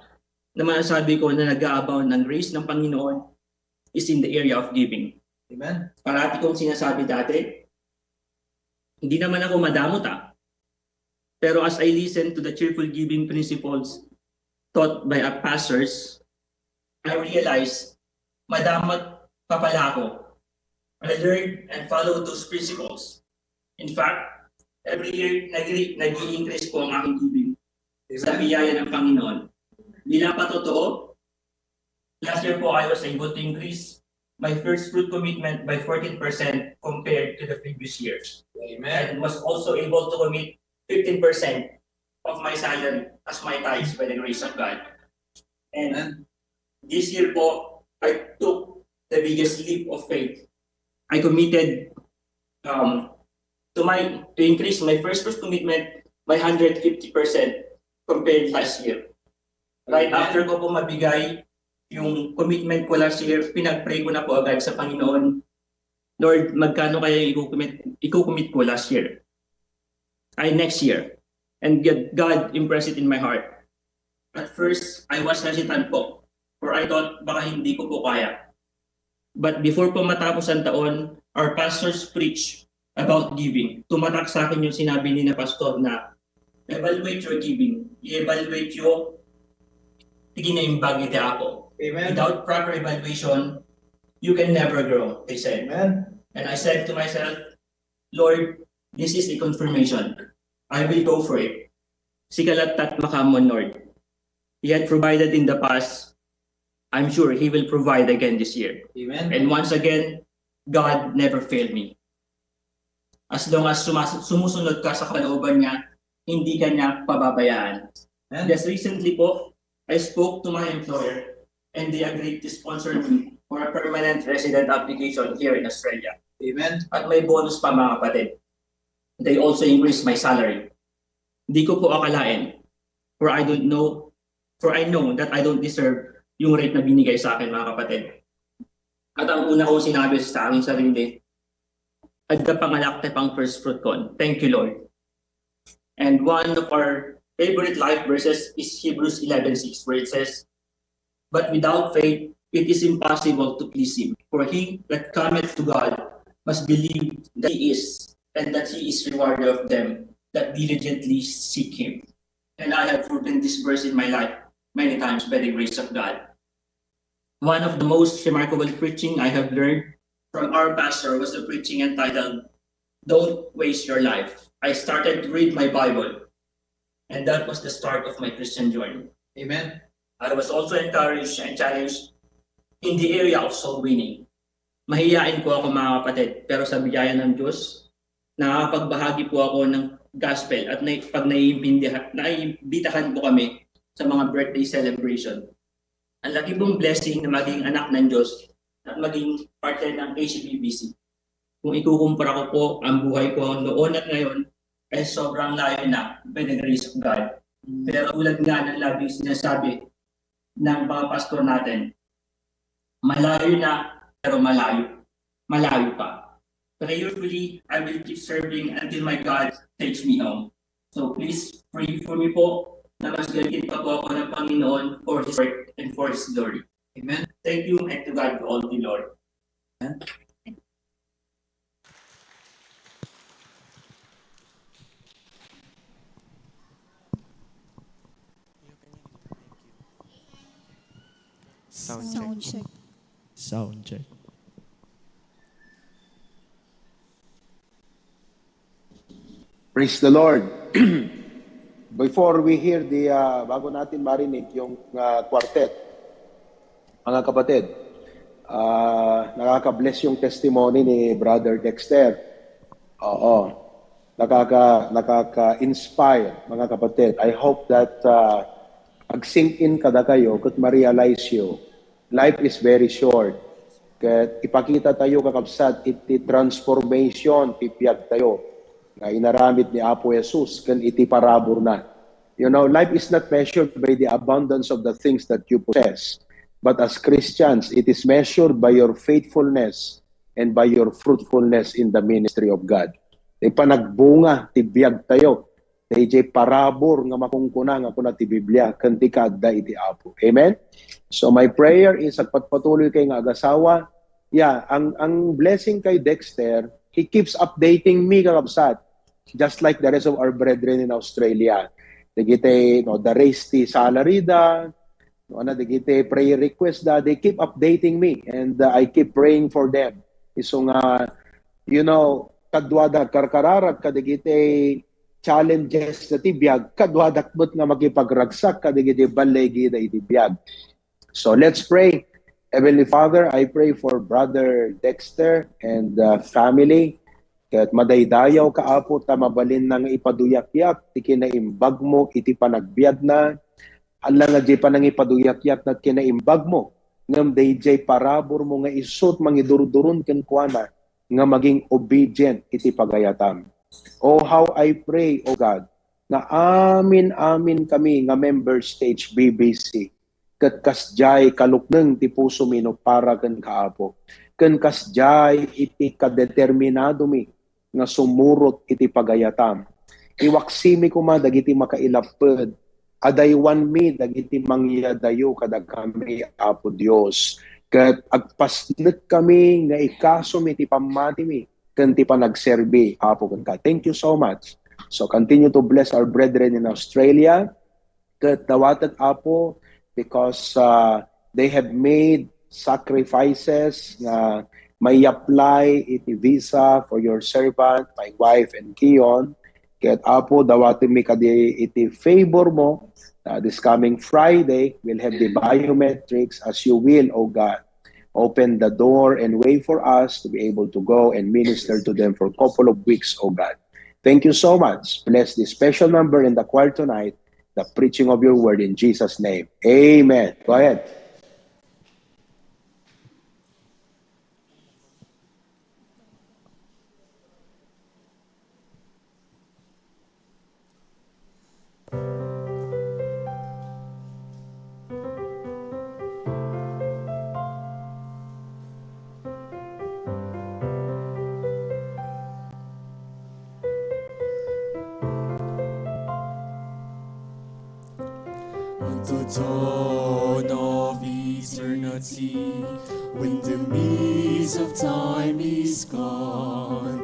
na masasabi ko na nag-a-abound ang grace ng Panginoon is in the area of giving. Amen. Parati kong sinasabi dati, Hindi naman ako madamot, ah. Pero as I listen to the cheerful giving principles taught by our pastors, I realized madamot pa pala ako. I learned and followed those principles. In fact, every year, nag- nag-i-increase po ang aking giving sa biyaya ng Panginoon. Bilang patotoo, last year po, I was able to increase my first fruit commitment by fourteen percent compared to the previous years. And was also able to commit fifteen percent of my salary as my tithes by the grace of God. And this year po, I took the biggest leap of faith. I committed um, to my to increase my first fruit commitment by hundred fifty percent compared last year. Right after ko po mabigay yung commitment ko last year, pinag-pray ko na po agad sa Panginoon, "Lord, magkano kaya yung ikukumit, ikukumit ko last year? Ay, next year." And God, God impressed it in my heart. At first, I was hesitant po, for I thought baka hindi ko po kaya. But before po matapos ang taon, our pastors preach about giving. Tumatak sa akin yung sinabi ni na pastor na, "Evaluate your giving. I-evaluate yo ti kinaimbag iti Apo. Amen. Without proper evaluation, you can never grow," they said. Amen. And I said to myself, "Lord, this is a confirmation. I will go for it. Sika lattan makaammo, Lord. He had provided in the past. I'm sure He will provide again this year." Amen. And once again, God never failed me. As long as sumas- sumusunod ka sa kalooban niya, hindi ka niya pababayaan. Amen. Just recently po, I spoke to my employer and they agreed to sponsor me for a permanent resident application here in Australia. Amen. At may bonus pa, mga kapatid. They also increased my salary. Di ko po akalain, for I don't know, for I know that I don't deserve yung rate na binigay sa akin, mga kapatid. At ang una kong sinabi sa aking sarili, "Adda pangalak ti pang first fruit kon. Thank you, Lord." And one of our favorite life verses is Hebrews eleven six, where it says, "But without faith it is impossible to please Him. For he that cometh to God must believe that He is, and that He is rewarder of them that diligently seek Him." And I have proven this verse in my life many times by the grace of God. One of the most remarkable preaching I have learned from our pastor was the preaching entitled, "Don't Waste Your Life." I started to read my Bible, and that was the start of my Christian journey. Amen. I was also encouraged and challenged in the area of soul winning. Mahiyain po ako, mga kapatid, pero sa biyaya ng Diyos, nakakapagbahagi po ako ng gospel at na, pag naiimbitahan, naiimbitahan po kami sa mga birthday celebration. Ang laki pong blessing na maging anak ng Diyos at maging parte ng A C B B C. Kung ikukumpara ko po ang buhay ko noon at ngayon, ay sobrang layo na by the grace of God. Pero tulad nga ng lagi sinasabi ng mga pastor natin, malayo na, pero malayo. Malayo pa. Prayerfully, I will keep serving until my God takes me home. So please pray for me po na mas gamitin pa po ako ng Panginoon for His work and for His glory. Amen. Thank you, and to God be all the glory. Sound check. Sound check. Sound check. Praise the Lord. Before we hear the, uh, bago natin marinig yung uh, quartet, mga kapatid, uh, nakaka-bless yung testimony ni Brother Dexter. Oo. Nakaka, nakaka-inspire, mga kapatid. I hope that uh, ag-sink in kada kayo, ket ma-realize you, life is very short. Ket ipakita tayo, kakabsat, iti transformation ti biag tayo nga inaramid ni Apo Jesus ken iti paraburna. You know, life is not measured by the abundance of the things that you possess, but as Christians, it is measured by your faithfulness and by your fruitfulness in the ministry of God. Ti panagbunga ti biag tayo, dayjay parabur nga makungkuna nga kuna ti Biblia, ken ti kaadda iti Apo. Amen? So my prayer is, agpatpatuloy kay nga agasawa, yeah, ang, ang blessing kay Dexter, he keeps updating me, kakabsat. just like the rest of our brethren in Australia. Dagiti, no, the raise ti salary da, no, ano, dagiti prayer request da, they keep updating me, and, uh, I keep praying for them. Isu nga, you know, kaduada karkararag kadagiti challenges da ti biag, kaduadak met nga makipagragsak kadagiti balligi da iti biag. So let's pray. Heavenly Father, I pray for Brother Dexter and, uh, family. Ket madaydayaw ka, Apo, ta mabalinna nga ipaduyakyak ti kinaimbagmo iti panagbiagna. Ania nga diay panangipaduyakyak na kinaimbagmo, ngem daydiay paraburmo nga isut mangidurduron kenkuana nga maging obedient iti pagayatam. Oh, how I pray, O God, nga amin-amin kami nga members ti H B B C, ket kasdiay kalukneng ti pusomi no para kenka, Apo, ken kasdiay iti kadeterminadomi nga sumurot iti pagayatam. Iwaksimi koma dagiti makailaped, adaywanmi dagiti mangyadayo kadakami, Apo Dios, ket agpasnekkami nga ikasom iti pammatimi ken ti panagserbi, Apo, kenka. Thank you so much. So continue to bless our brethren in Australia. Ket dawatek, Apo, because, uh, they have made sacrifices nga may apply iti visa for your servant, my wife, and Kion. Ket, Apo, dawatenmi kadi iti favor mo. Uh, this coming Friday, we'll have the biometrics as you will, O God. Open the door and way for us to be able to go and minister to them for a couple of weeks, O God. Thank you so much. Bless this special number in the choir tonight, the preaching of your word in Jesus' name. Amen. Go ahead. At the dawn of eternity, when the mist of time is gone,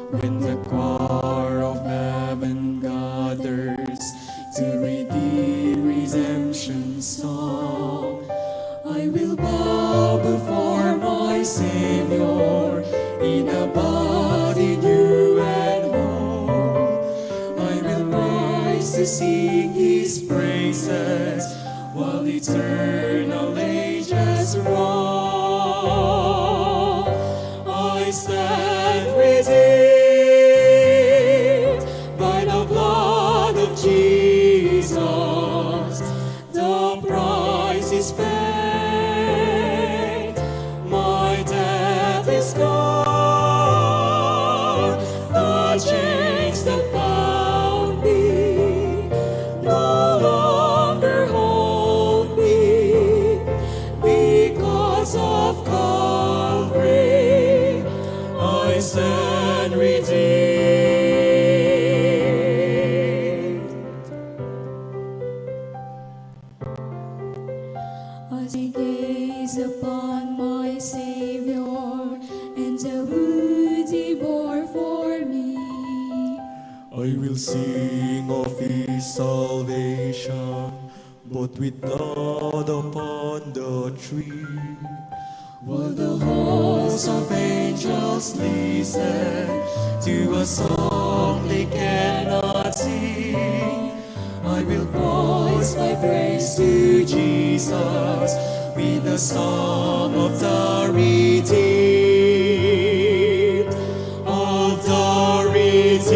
when the choir of heaven gathers to redeem redemption's song, I will bow before my Savior in a body new and whole. I will rise to sing his praises while eternal ages roll. I stand redeemed by the blood of Jesus. The price is paid. My debt is gone. The chains that bound me no longer hold me. Because of Calvary, I stand redeemed. As I gaze upon my Savior and the wood he bore for me, I will sing of his salvation, but with God upon the tree. While the hosts of angels listen to a song they cannot sing, I will voice my praise to Jesus with the song of the redeemed, of the redeemed.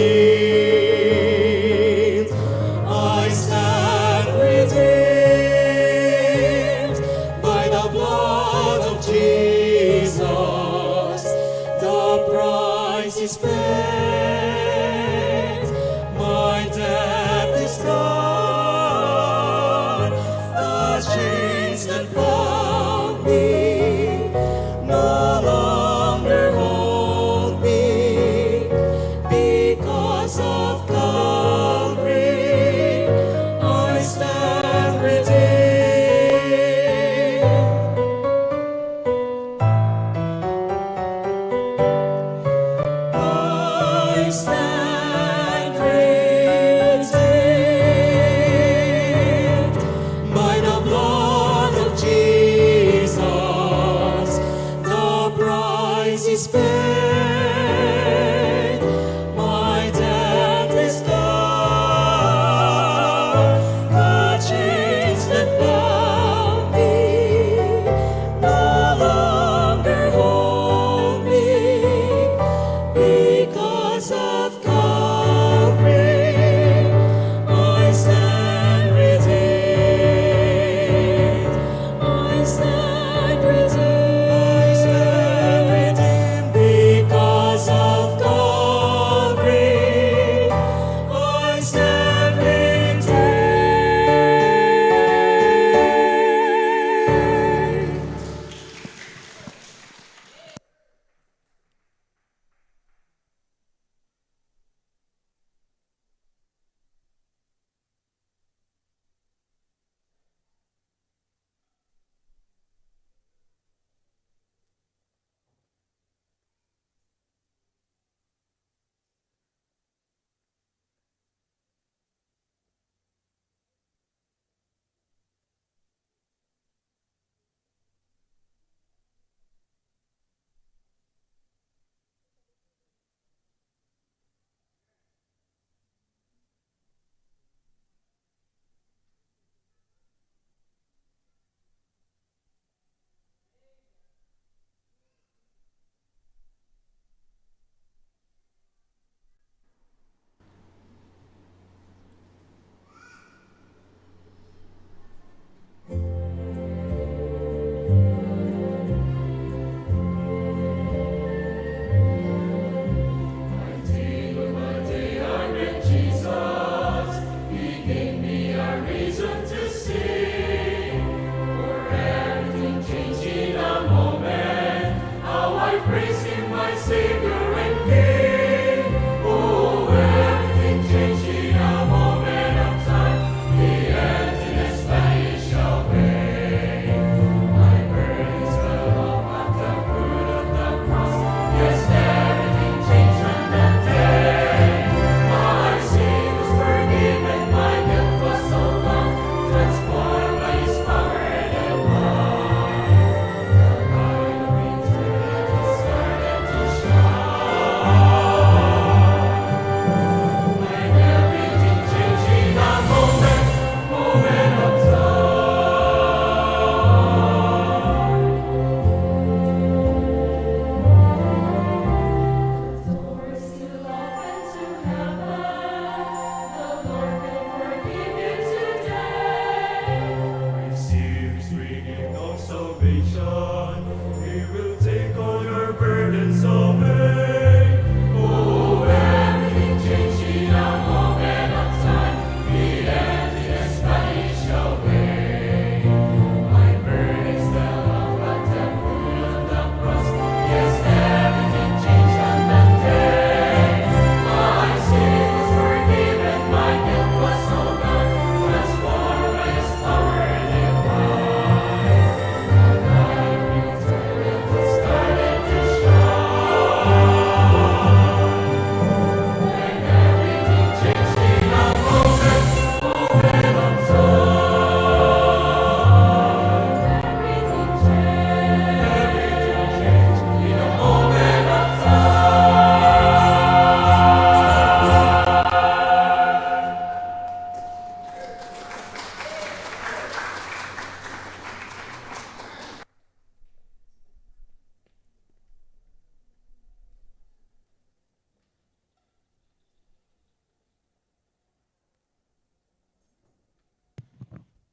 I stand redeemed by the blood of Jesus. The price is paid. My debt is gone. The chains that bound me no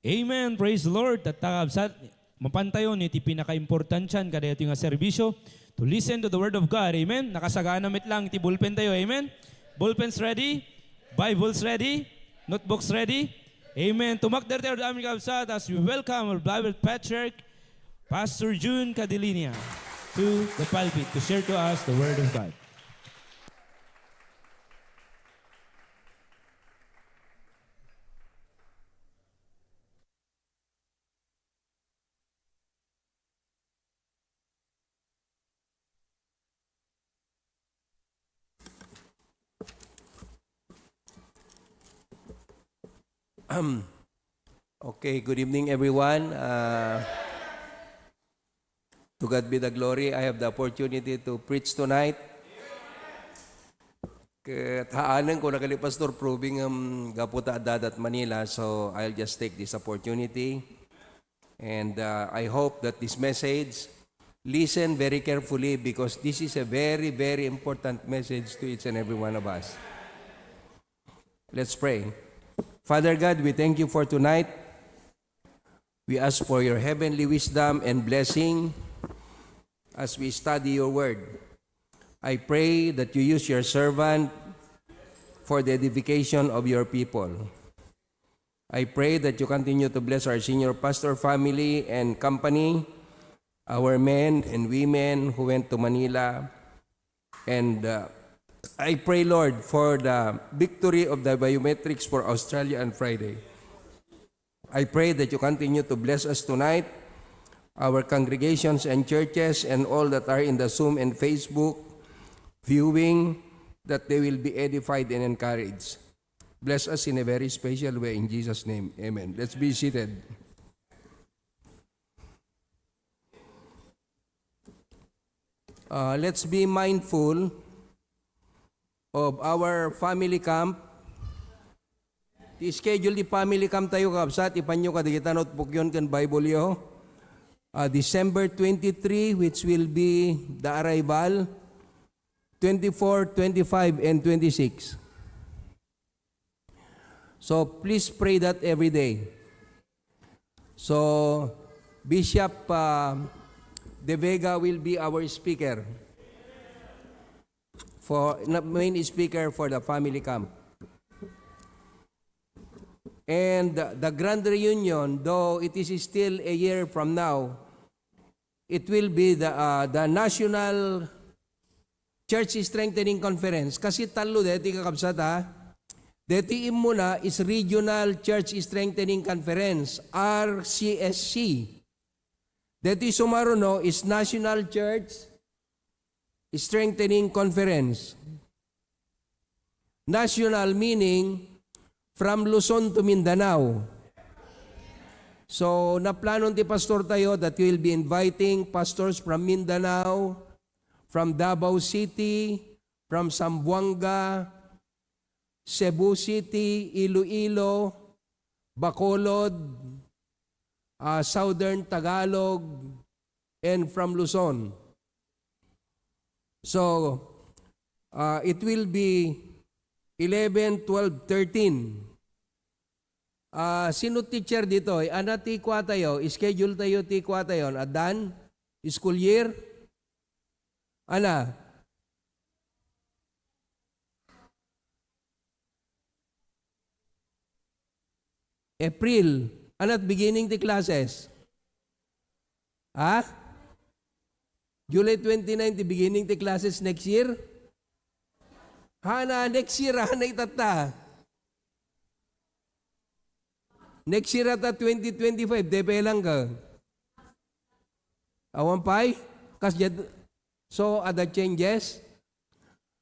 Amen. Praise the Lord. Tatta, kabsat, mapantayon iti pinakaimportantian kadaytoy nga serbisyo, to listen to the Word of God. Amen. Nakasagana met lang iti bulpen tayo. Amen. Bulpens ready? Bibles ready? Notebooks ready? Amen. Tumakder tayo amin, kabsat, as we welcome our Bible Patriarch, Pastor Jun Cadilinia, to the pulpit to share to us the Word of God. Okay, good evening, everyone. Uh, to God be the glory. I have the opportunity to preach tonight. Ket haanen ko na kani Pastor Proving, um, gapu ta adda Manila, so I'll just take this opportunity. And, uh, I hope that this message, listen very carefully, because this is a very, very important message to each and every one of us. Let's pray. Father God, we thank you for tonight. We ask for your heavenly wisdom and blessing as we study your word. I pray that you use your servant for the edification of your people. I pray that you continue to bless our senior pastor family and company, our men and women who went to Manila. And, uh, I pray, Lord, for the victory of the biometrics for Australia on Friday. I pray that you continue to bless us tonight, our congregations and churches, and all that are in the Zoom and Facebook viewing, that they will be edified and encouraged. Bless us in a very special way in Jesus' name. Amen. Let's be seated. Uh, let's be mindful of our family camp. Ti schedule ti family camp tayo, kabsat, ipanyo kadagita notebookyon ken Bible yo. Uh, December twenty-three, which will be the arrival, twenty-four, twenty-five, and twenty-six. So please pray that every day. So Bishop, uh, De Vega will be our speaker for, na, main speaker for the family camp. And the grand reunion, though it is still a year from now, it will be the, uh, the National Church Strengthening Conference. Kasi tallo deti, kakabsat, ha? Deti immuna is Regional Church Strengthening Conference, R C S C. Deti sumaruno is National Church Strengthening Conference. National meaning from Luzon to Mindanao. So, naplanon ti pastor tayo that we will be inviting pastors from Mindanao, from Davao City, from Zamboanga, Cebu City, Iloilo, Bacolod, ah, Southern Tagalog, and from Luzon. So, ah, it will be eleven, twelve, thirteen. Ah, sino teacher ditoy? Ana ti kua tayo? Schedule tayo ti kua tayo. Addan? School year? Ana? April. Anat beginning ti classes? Ha? July twenty-nine ti beginning ti classes next year? Hana, next year, hana itatta. Next year ata twenty twenty-five, depelang ka. Awan pay? Kas jad-, so, ada changes?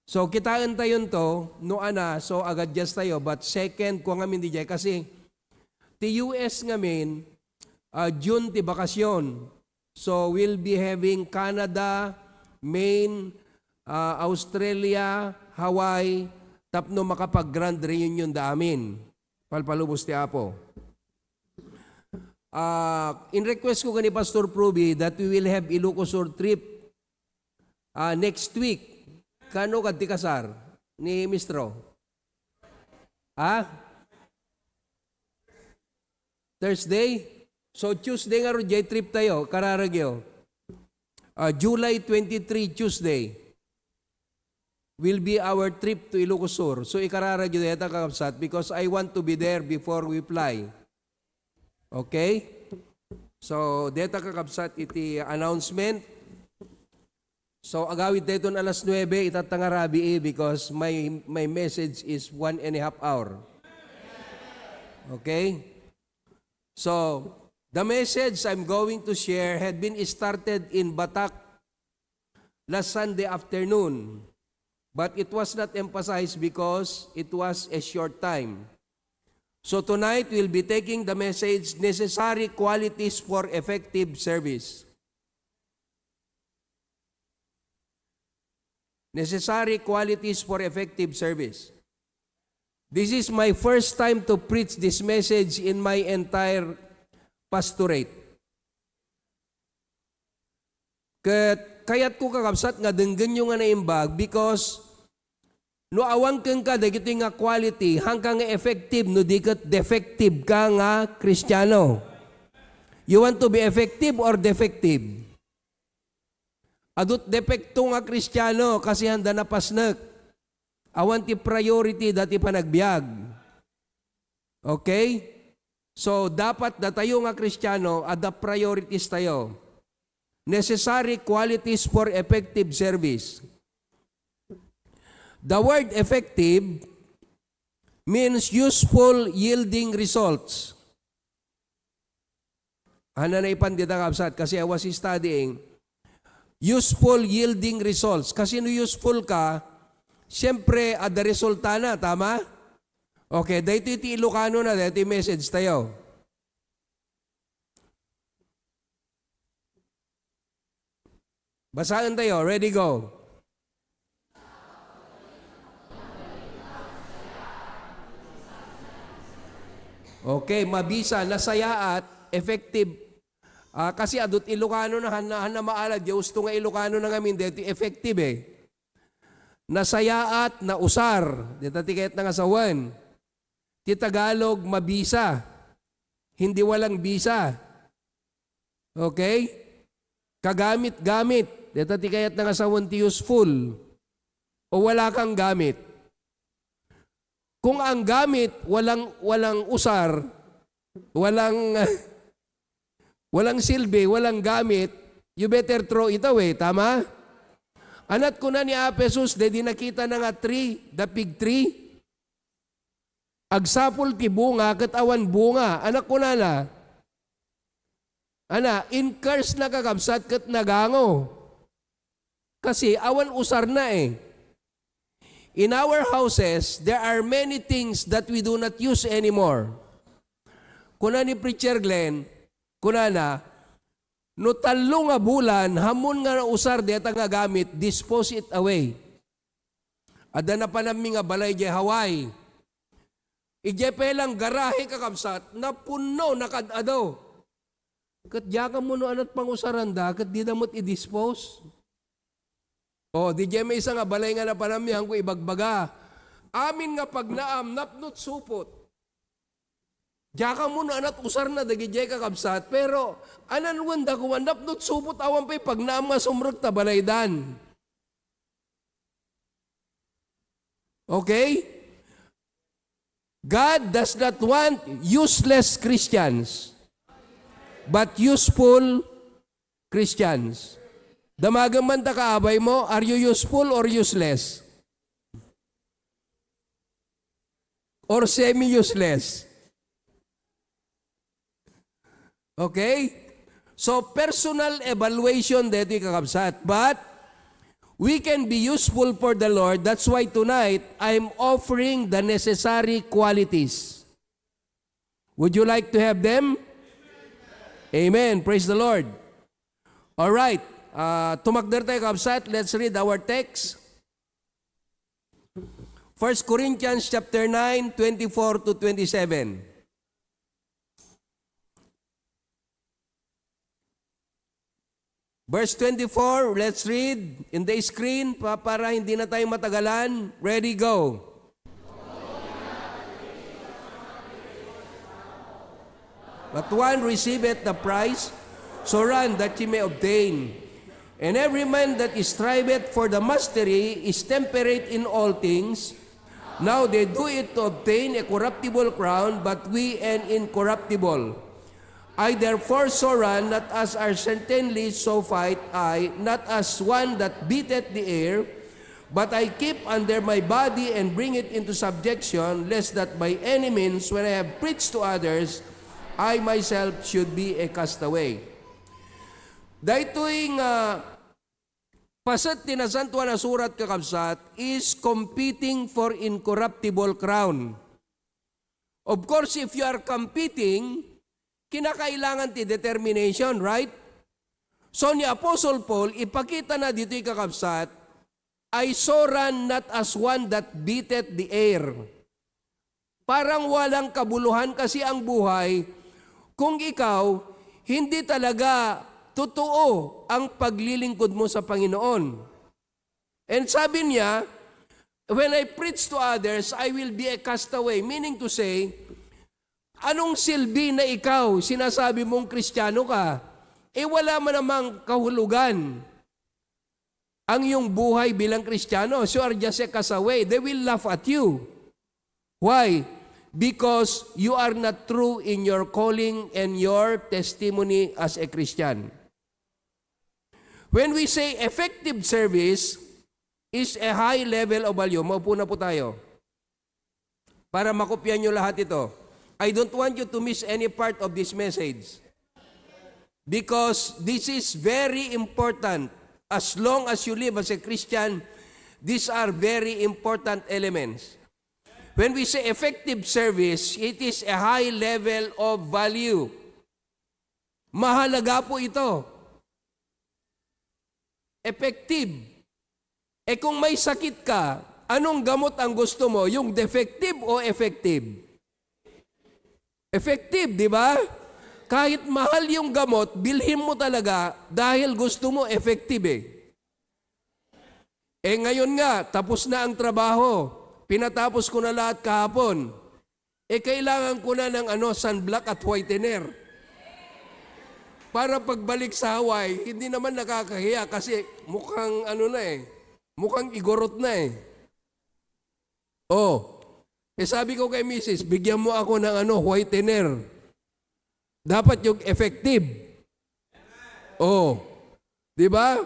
So, kitaen tayon to, no ana, so, agadjust tayo. But second, kua ngamin di jay, kasi ti U S ngamin, ah, June ti bakasyon. So, we'll be having Canada, Maine, ah, Australia, Hawaii, tapno makapag-grand reunion da amin. Palpalubos ti Apo. Ah, in request ko kani Pastor Pruby that we will have Ilocos Sur trip, ah, next week. Kano kadti kasar ni Mistro? Ha? Thursday? So, Tuesday ngarud, jay trip tayo, kararagyo. Ah, July twenty-three, Tuesday, will be our trip to Ilocos Sur. So, ikararagyo deta, kakabsat, because I want to be there before we fly. Okay? So, deta, kakabsat, iti announcement. So, agawid dayton alas nuebe, itatta nga rabii, because my, my message is one and a half hour. Okay? So, the message I'm going to share had been started in Batac last Sunday afternoon, but it was not emphasized because it was a short time. So tonight, we'll be taking the message, Necessary Qualities for Effective Service. Necessary Qualities for Effective Service. This is my first time to preach this message in my entire pastorate. Ket kayatko, kakabsat, nga denggenyo nga naimbag, because no awan kenka dagitoy nga quality, haanka nga effective no di ket defective ka nga Kristiano. You want to be effective or defective? Adu't depekto nga Kristiano, kasi haanda napasnek. Awan ti priority da ti panagbiag. Okay? So, dapat datayo nga Kristiano, adda priorities tayo. Necessary qualities for effective service. The word effective means useful, yielding results. Haanna naipan dita, kabsat, kasi I was studying. Useful, yielding results. Kasi no useful ka, siyempre, adda resultana, tama? Okay, daytoy ti Ilocano na, daytoy message tayo. Basaen tayo. Ready, go. Okay, mabisa, nasayaat, effective. Ah, kasi adu't Ilocano na, haanna, haanna maalad, ya usto nga Ilocano na ngamin, deti effective eh. Nasayaat, nausar, dita ti kayatna nga sawen. Ti Tagalog, mabisa. Hindi walang bisa. Okay? Kagamit-gamit. Deta ti kayatna nga sawen ti useful. O wala kang gamit. Kung ang gamit, walang, walang usar, walang, walang silbi, walang gamit, you better throw it away. Tama? Ana't kuna ni Apo Jesus, daydi nakitana nga tree, the fig tree? Agsapul ti bunga ket awan bunga. Ana't kunana? Ana, in-curse na, kakabsat, ket nagango. Kasi awan usarna eh. In our houses, there are many things that we do not use anymore. Kuna ni Preacher Glenn, kunana, no tallo nga bulan, hammon nga nausar deta nga gamit, dispose it away. Adda napanammi nga balay diay Hawaii. Idiay pay lang garahe, kakabsat, napunno, nakad-ado. Ket diak ammo no ana't pangusaranda, ket dida met i-dispose. O, didiay maysa nga balay nga napanammi, haanko ibagbaga. Amin nga pagnaam, napno't supot. Diak ammo no ana't usarna dagidiay, kakabsat, pero ananwenda koma, napno't supot, awan pay pagnaam nga sumrek ta balaydan. Okay? God does not want useless Christians, but useful Christians. Damagem man ta, kaabay mo, are you useful or useless? Or semi-useless? Okay? So, personal evaluation daytoy, kakabsat. But we can be useful for the Lord. That's why tonight, I'm offering the necessary qualities. Would you like to have them? Amen. Praise the Lord. All right. Ah, tumakder tayo, kabsat. Let's read our text. First Corinthians chapter nine, twenty-four to twenty-seven. Verse twenty-four, let's read in the screen pa-, para hindi na tayo matagalan. Ready, go. but one receiveth the prize, so run that ye may obtain. And every man that striveth for the mastery is temperate in all things. Now they do it to obtain a corruptible crown, but we an incorruptible. I therefore so run, not as uncertainly so fight I, not as one that beateth the air, but I keep under my body and bring it into subjection, lest that by any means, when I have preached to others, I myself should be a castaway. Daytoy nga paset ti Nasantoan a Surat, kakabsat, is competing for incorruptible crown. Of course, if you are competing, kinakailangan ti determination, right? So, ni Apostle Paul, ipakita na ditoy, kakabsat, "I so run, not as one that beateth the air." Parang walang kabuluhan kasi ang buhay kung ikaw, hindi talaga totoo ang paglilingkod mo sa Panginoon. And sabi niya, "When I preach to others, I will be a castaway." Meaning to say, anong silbi na ikaw, sinasabi mong Kristiyano ka, eh, wala man namang kahulugan ang iyong buhay bilang Kristiyano? So you are just a castaway. They will laugh at you. Why? Because you are not true in your calling and your testimony as a Christian. When we say effective service is a high level of value, maupo na po tayo para makopya nyo lahat ito. I don't want you to miss any part of this message. Because this is very important. As long as you live as a Christian, these are very important elements. When we say effective service, it is a high level of value. Mahalaga po ito. Effective. Eh, kung may sakit ka, anong gamot ang gusto mo? Yung defective o effective? Effective, di ba? Kahit mahal yung gamot, bilhin mo talaga dahil gusto mo effective eh. Eh, ngayon nga, tapos na ang trabaho. Pinatapos ko na lahat kahapon. Eh, kailangan ko na ng, ano, sunblock at whitener. Para pagbalik sa Hawaii, hindi naman nakakahiya kasi mukhang, ano na eh, mukhang igorot na eh. Oh, eh, sabi ko kay misis, "Bigyan mo ako ng, ano, whitener." Dapat yung effective. Oh, di ba?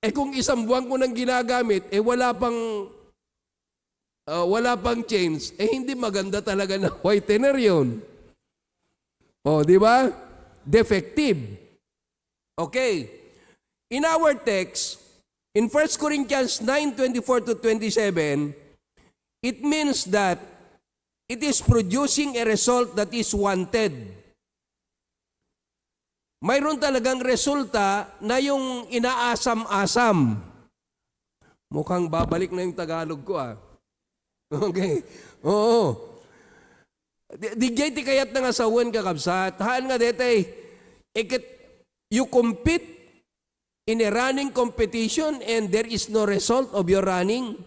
Eh, kung isang buwan ko nang ginagamit, eh, wala pang, ah, wala pang change, eh, hindi maganda talaga na whitener yun. Oh, di ba? Defective. Okay. In our text, in First Corinthians nine twenty-four to twenty-seven, it means that it is producing a result that is wanted. Mayroon talagang resulta na yung inaasam-asam. Mukhang babalik na yung Tagalog ko, ah. Okay. Oo. Di, di jay ti kayat nga sawen, kakabsat. Haan nga detay, iket you compete in a running competition and there is no result of your running.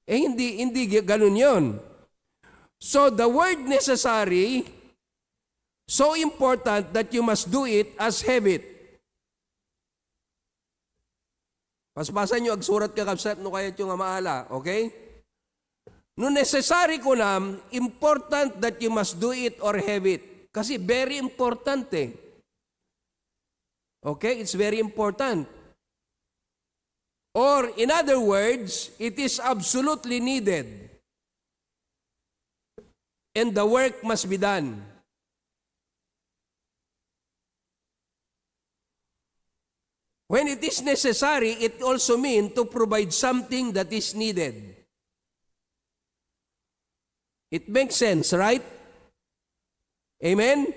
Eh, hindi, hindi ganun yun. So, the word necessary, so important that you must do it as habit. Paspasan nyo, agsurat, kakabsat, no kayat nyo nga maala, okay? No necessary kunam, important that you must do it or have it. Kasi very important eh. Okay? It's very important. Or, in other words, it is absolutely needed. And the work must be done. When it is necessary, it also means to provide something that is needed. It makes sense, right? Amen?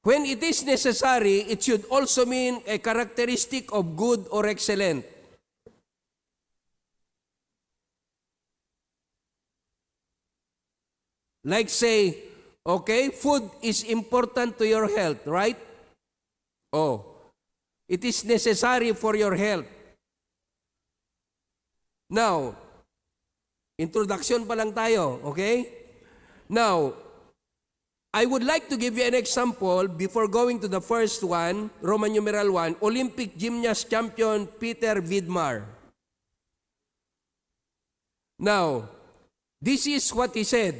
When it is necessary, it should also mean a characteristic of good or excellent. Like say, okay, food is important to your health, right? Oh, it is necessary for your health. Now, introduction pa lang tayo, okay? Now, I would like to give you an example before going to the first one, Roman numeral one, Olympic gymnast champion Peter Vidmar. Now, this is what he said.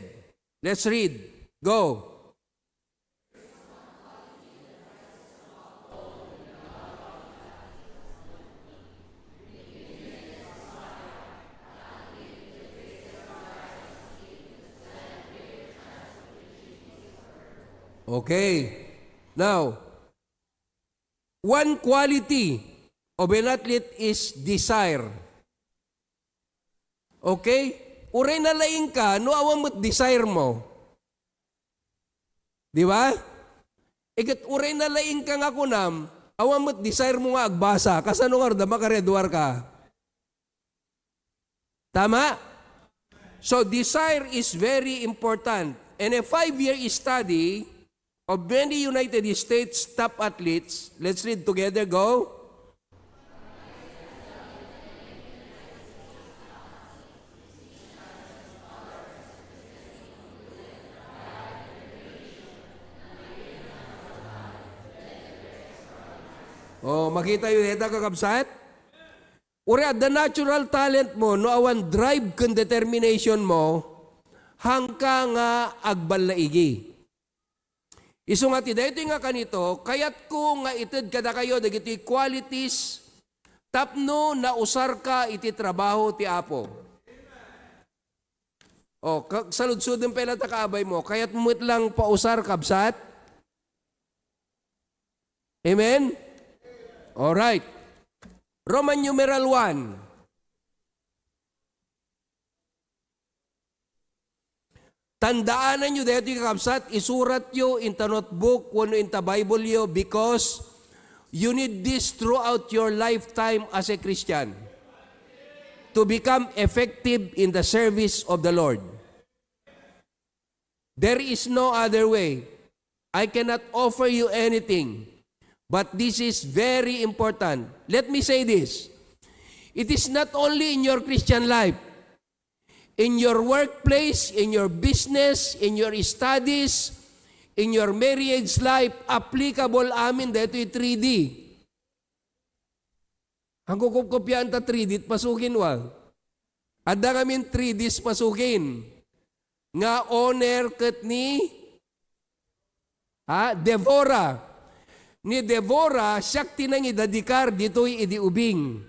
Let's read. Go. Okay. Now, one quality of an athlete is desire. Okay? Uray nalaing ka, no awan met desire mo. Di ba? Iket uray nalaing ka nga kunam, awan met desire mo nga agbasa. Kasano nga rod, makareduar ka? Tama? So, desire is very important. And a five-year study of many United States top athletes, let's read together, go. Oh, makita yo deta, kakabsat? Uray adda natural talent mo, no awan drive ken determination mo, haanka nga agballaigi. Isu nga ti daytoy nga kanito, kayatko nga ited kadakayo dagiti qualities tapno nausarka iti trabaho ti Apo. O, ka-, saludsodem pay latta kaabay mo, kayatmo met lang pausar, kabsat? Amen? Alright. Roman numeral one. Tandaananyo daytoy, kakabsat, isuratyo inta notebook wenno inta Bible yo, because you need this throughout your lifetime as a Christian to become effective in the service of the Lord. There is no other way. I cannot offer you anything, but this is very important. Let me say this. It is not only in your Christian life, in your workplace, in your business, in your studies, in your marriage life, applicable amin daytoy three D. Ang kukupkupyaan ta three D, pasukin wa. Adda ngamin three Ds pasukin. Nga owner ket ni, ha, Devora. Ni Devora, siak ti nangidadikar ditoy idi ubing.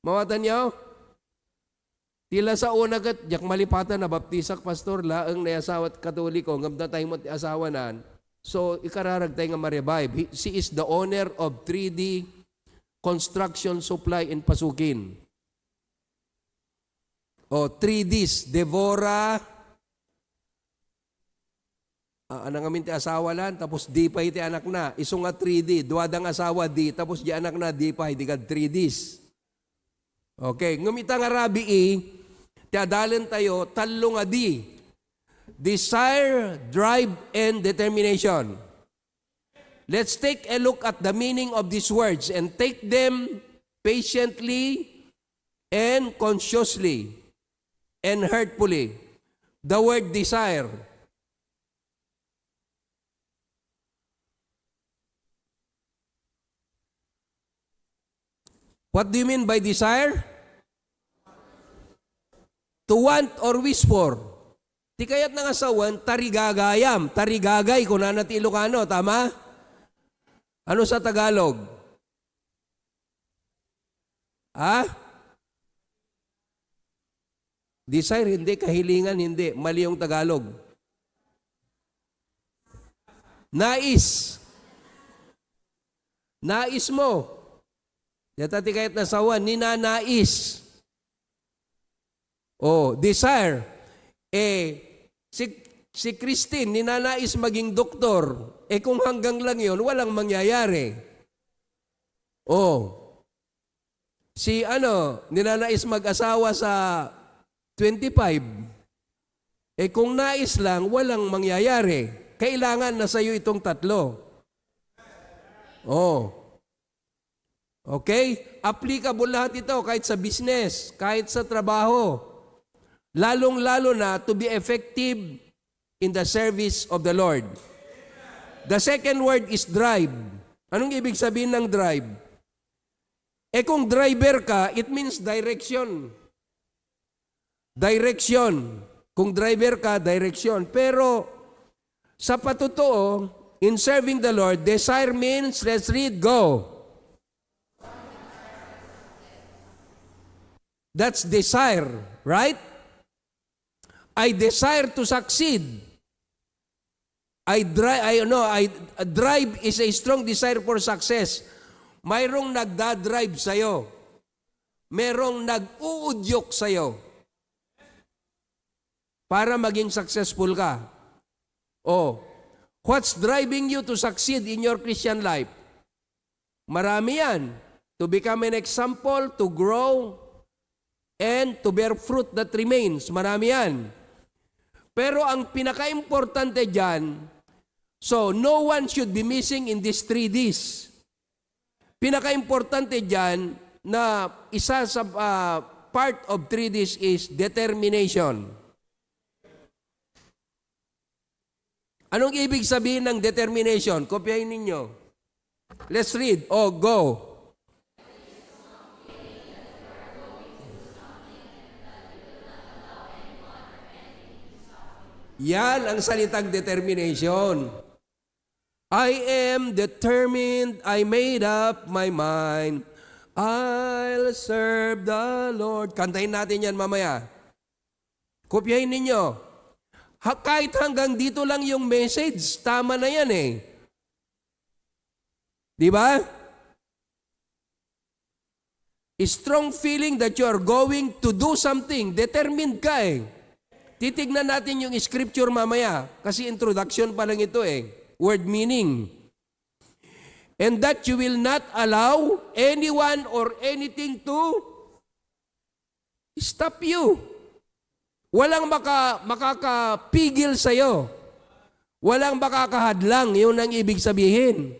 Mawatanyo? Ti la saona ket, diak malipatan, nabaptisak, pastor, laeng nayasawa ti Katoliko, ngem natay met ti asawanan. So, ikararagtay nga ma-revive. He, she is the owner of three D Construction Supply in Pasukin. O, three Ds, Devora, Ah, anak ngamin ti asawa lan, tapos D pay ti anakna. Isu nga three D, dua dang asawa, D, tapos di anakna, D pay, di kad three Ds. Okay, ngem ita nga rabii, ti adalentayo, tallo nga D. Desire, drive, and determination. Let's take a look at the meaning of these words and take them patiently and consciously and heartfully. The word desire. What do you mean by desire? To want or wish for. Ti kayatna nga sawen, tarigagayam, tarigagay, kunana ti Ilocano, tama? Ano sa Tagalog? Ha? Desire, hindi. Kahilingan, hindi. Mali yung Tagalog. Nais. Nais mo. Dayta ti kayatna sawen, ninanais. Oh, desire. Eh, si, si Christine, ninanais maging doktor. Eh, kung hanggang lang yon, walang mangyayari. Oh. Si ano, ninanais mag-asawa sa twenty-five. Eh, kung nais lang, walang mangyayari. Kailangan na sa'yo itong tatlo. Oh. Okay? Applicable lahat ito, kahit sa business, kahit sa trabaho. Lalong-lalo na to be effective in the service of the Lord. The second word is drive. Anong ibig sabihin ng drive? Eh, kung driver ka, it means direction. Direction. Kung driver ka, direction. Pero sa patotoo, in serving the Lord, desire means, let's read, go. That's desire, right? I desire to succeed. I drive, I, no, I, drive is a strong desire for success. Mayroong nagda-drive sa'yo. Merong nag-uudyok sa'yo para maging successful ka. Oh, what's driving you to succeed in your Christian life? Marami yan. To become an example, to grow, and to bear fruit that remains. Marami yan. Pero ang pinakaimportante dyan, so no one should be missing in these three Ds. Pinakaimportante dyan na isa sa ah, part of three Ds is determination. Anong ibig sabihin ng determination? Kopyahin ninyo. Let's read. Oh, go. Yan ang salitang determination. I am determined. I made up my mind. I'll serve the Lord. Kantahin natin yan mamaya. Kopyahin ninyo. Ha, kahit hanggang dito lang yung message, tama na yan eh. Di ba? Strong feeling that you are going to do something. Determined ka eh. Titignan natin yung scripture mamaya. Kasi introduction pa lang ito eh. Word meaning. And that you will not allow anyone or anything to stop you. Walang maka-, makakapigil sa'yo. Walang makakahadlang, yun ang ibig sabihin.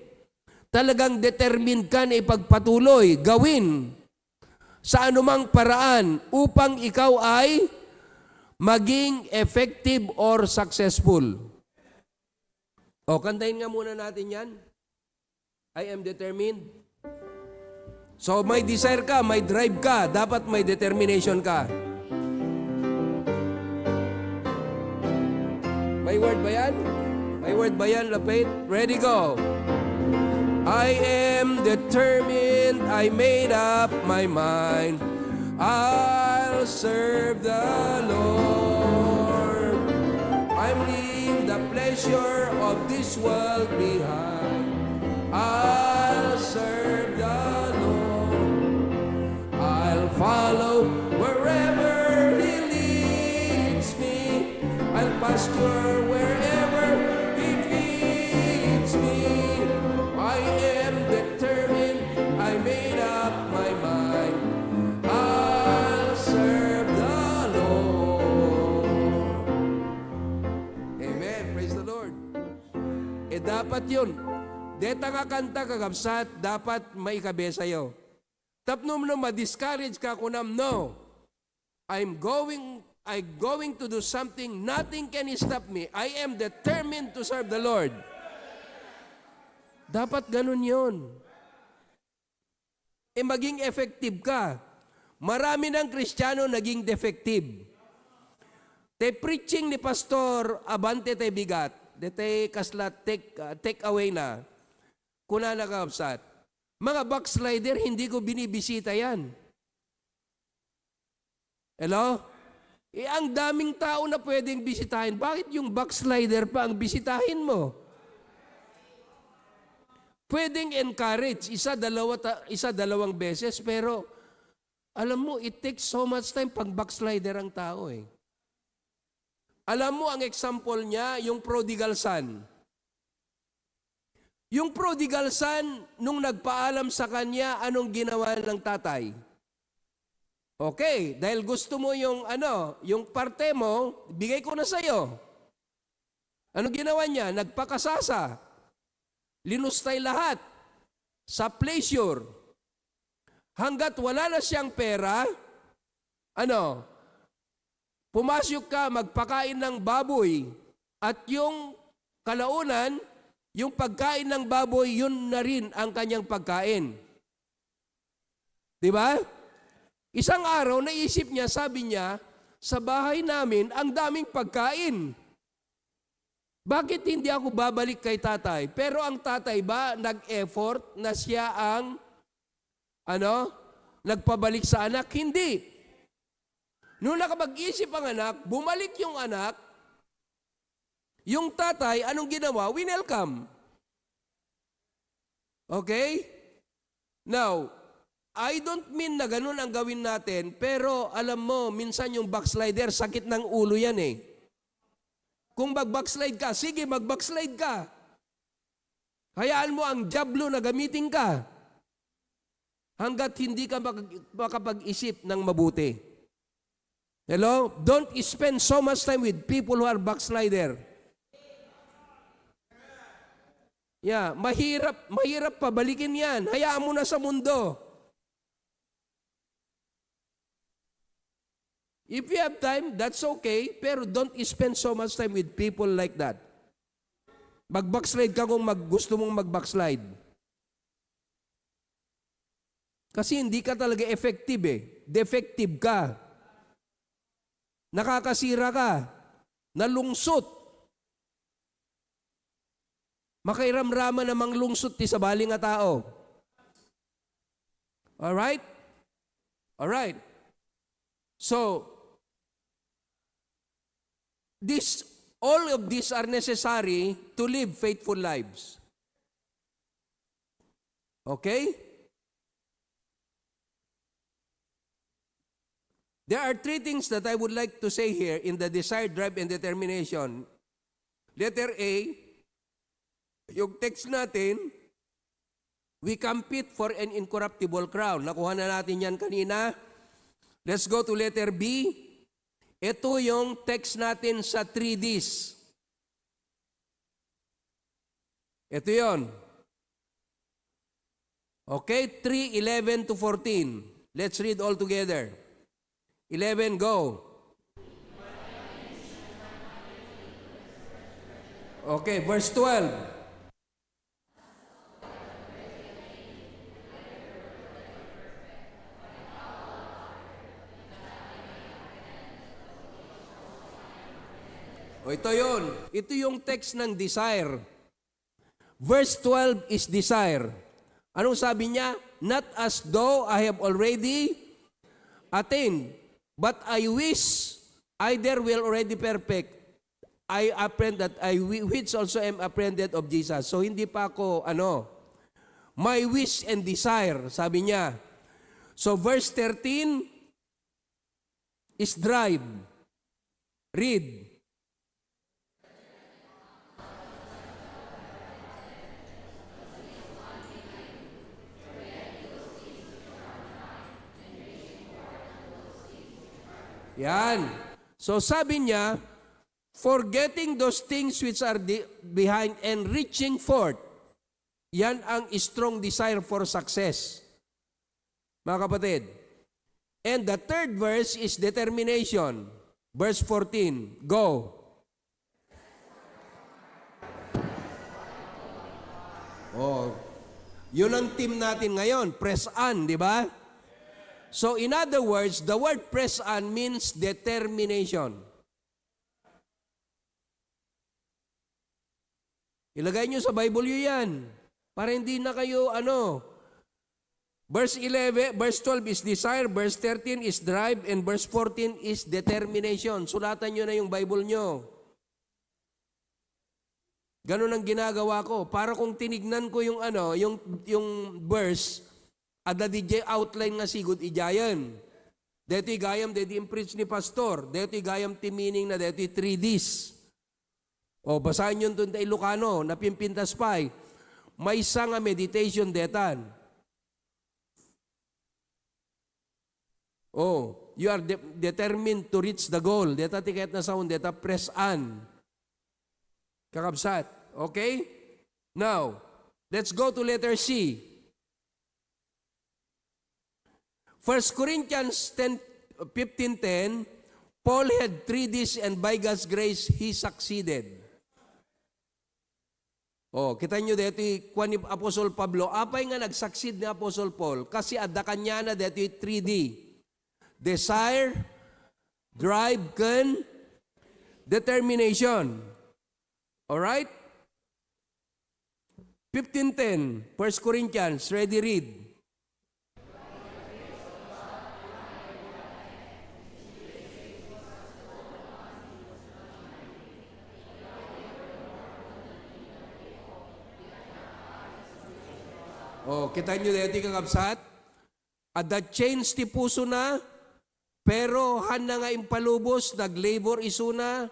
Talagang determined ka na ipagpatuloy, gawin sa anumang paraan upang ikaw ay maging effective or successful. O, kantahin nga muna natin yan. I am determined. So, may desire ka, may drive ka, dapat may determination ka. May word ba yan? May word ba yan, Lapit? Ready, go. I am determined, I made up my mind. I'll serve the Lord. I'm leaving the pleasure of this world behind. I'll serve the Lord. I'll follow wherever He leads me. I'll pasture wherever He feeds me. I am determined, I made up my mind. I'll serve the Lord. Amen. Praise the Lord. Eh, dapat yun. Deta nga kanta, kakabsat, dapat maikabe sa'yo. Tapno no ma-discourage ka, kunam, "No. I'm going, I'm going to do something. Nothing can stop me. I am determined to serve the Lord." Dapat ganun yun. Eh, maging effective ka. Marami ng Kristiano naging defective. Te preaching ni Pastor Abante te bigat, dete kasla take, ah, take away na. Kunana, kakabsat, "Mga backslider, hindi ko binibisita yan." Hello? Eh, ang daming tao na pwedeng bisitahin. Bakit yung backslider pa ang bisitahin mo? Pwedeng encourage, isa, dalawa, ta-, isa, dalawang beses, pero alam mo, it takes so much time pag backslider ang tao eh. Alam mo, ang example niya, yung prodigal son. Yung prodigal son, nung nagpaalam sa kanya, anong ginawa ng tatay? "Okay, dahil gusto mo yung, ano, yung parte mo, bigay ko na sa'yo." Ano ginawa niya? Nagpakasasa. Linustay lahat sa pleasure. Hanggat wala na siyang pera, ano, pumasok ka, magpakain ng baboy. At yung kalaunan, yung pagkain ng baboy, yun na rin ang kanyang pagkain. Di ba? Isang araw, naisip niya, sabi niya, "Sa bahay namin, ang daming pagkain. Bakit hindi ako babalik kay tatay?" Pero ang tatay ba nag-effort na siya ang, ano, nagpabalik sa anak? Hindi. Nung nakapag-isip ang anak, bumalik yung anak, yung tatay, anong ginawa? Winelcome. Okay? Now, I don't mean na ganun ang gawin natin, pero alam mo, minsan yung backslider, sakit ng ulo yan eh. Kung mag-backslide ka, sige, mag-backslide ka. Hayaan mo ang Diablo na gamitin ka hanggat hindi ka mak-, makapag-isip ng mabuti. Hello? Don't spend so much time with people who are backslider. Yeah, mahirap, mahirap pabalikin yan. Hayaan mo na sa mundo. If you have time, that's okay, pero don't spend so much time with people like that. Mag-backslide ka kung mag-, gusto mong mag-backslide. Kasi hindi ka talaga effective eh. Defective ka. Nakakasira ka. Nalungsot. Makairamraman a manglungsot ti sabali nga tao. Alright? Alright. So, this, all of these are necessary to live faithful lives. Okay? There are three things that I would like to say here in the desire, drive, and determination. Letter A, yung text natin, "We compete for an incorruptible crown." Nakuha na natin yan kanina. Let's go to letter B. Ito yung text natin sa three Ds. Ito yon. Okay, three, eleven to fourteen. Let's read all together. Eleven, go. Okay, verse twelve. O, ito yun. Ito yung text ng desire. Verse twelve is desire. Anong sabi niya? "Not as though I have already attained, but I wish either will already perfect. I apprehend that I wi-, which also am apprehended of Jesus." So, hindi pa ako, ano, my wish and desire, sabi niya. So, verse thirteen is drive. Read. Yan. So, sabi niya, "Forgetting those things which are di-, behind and reaching forth." Yan ang strong desire for success, mga kapatid. And the third verse is determination. Verse fourteen, go. Oh, yun ang theme natin ngayon, press on, di ba? So, in other words, the word press on means determination. Ilagay niyo sa Bible niyo yan. Para hindi na kayo, ano, verse eleven, verse twelve is desire, verse thirteen is drive, and verse fourteen is determination. Sulatan niyo na yung Bible niyo. Ganun ang ginagawa ko. Para kung tinignan ko yung, ano, yung, yung verse, adda didiay outline nga sigud idiayen. Daytoy gayam, daytoy impreach ni pastor. Daytoy gayam ti meaning na daytoy three Ds. O, basaen yon ton ta Ilocano, napimpintas pay. Maysa nga meditation detan. Oh, you are de-, determined to reach the goal. Deta ti kayat na saon, deta press on. Kakabsat, okay? Now, let's go to letter C. First Corinthians ten, fifteen ten, Paul had three Ds and by God's grace, he succeeded. Oh, kita nyo dito, kuan ni Apostol Pablo, apay nga nagsucceed ni Apostol Paul? Kasi adda kaniana dito three D. Desire, drive, ken determination. Alright? Fifteen ten, First Corinthians, ready, read. Oh, kita nyo daytoy, kakabsat? Adda change ti pusona, pero hanna nga impalubos, naglabor isuna,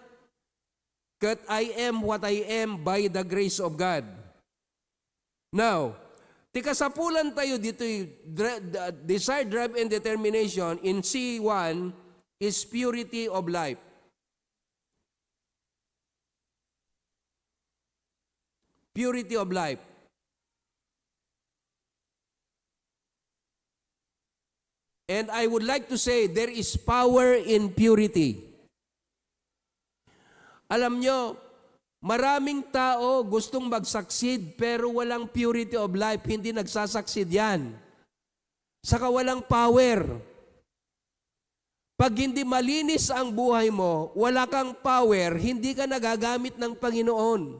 ket I am what I am by the grace of God. Now, ti kasapulan tayo ditoy dra-, d-, desire, drive, and determination in C one is purity of life. Purity of life. And I would like to say, there is power in purity. Alam nyo, maraming tao gustong mag-succeed, pero walang purity of life, hindi nagsasucceed yan. Saka walang power. Pag hindi malinis ang buhay mo, wala kang power, hindi ka nagagamit ng Panginoon.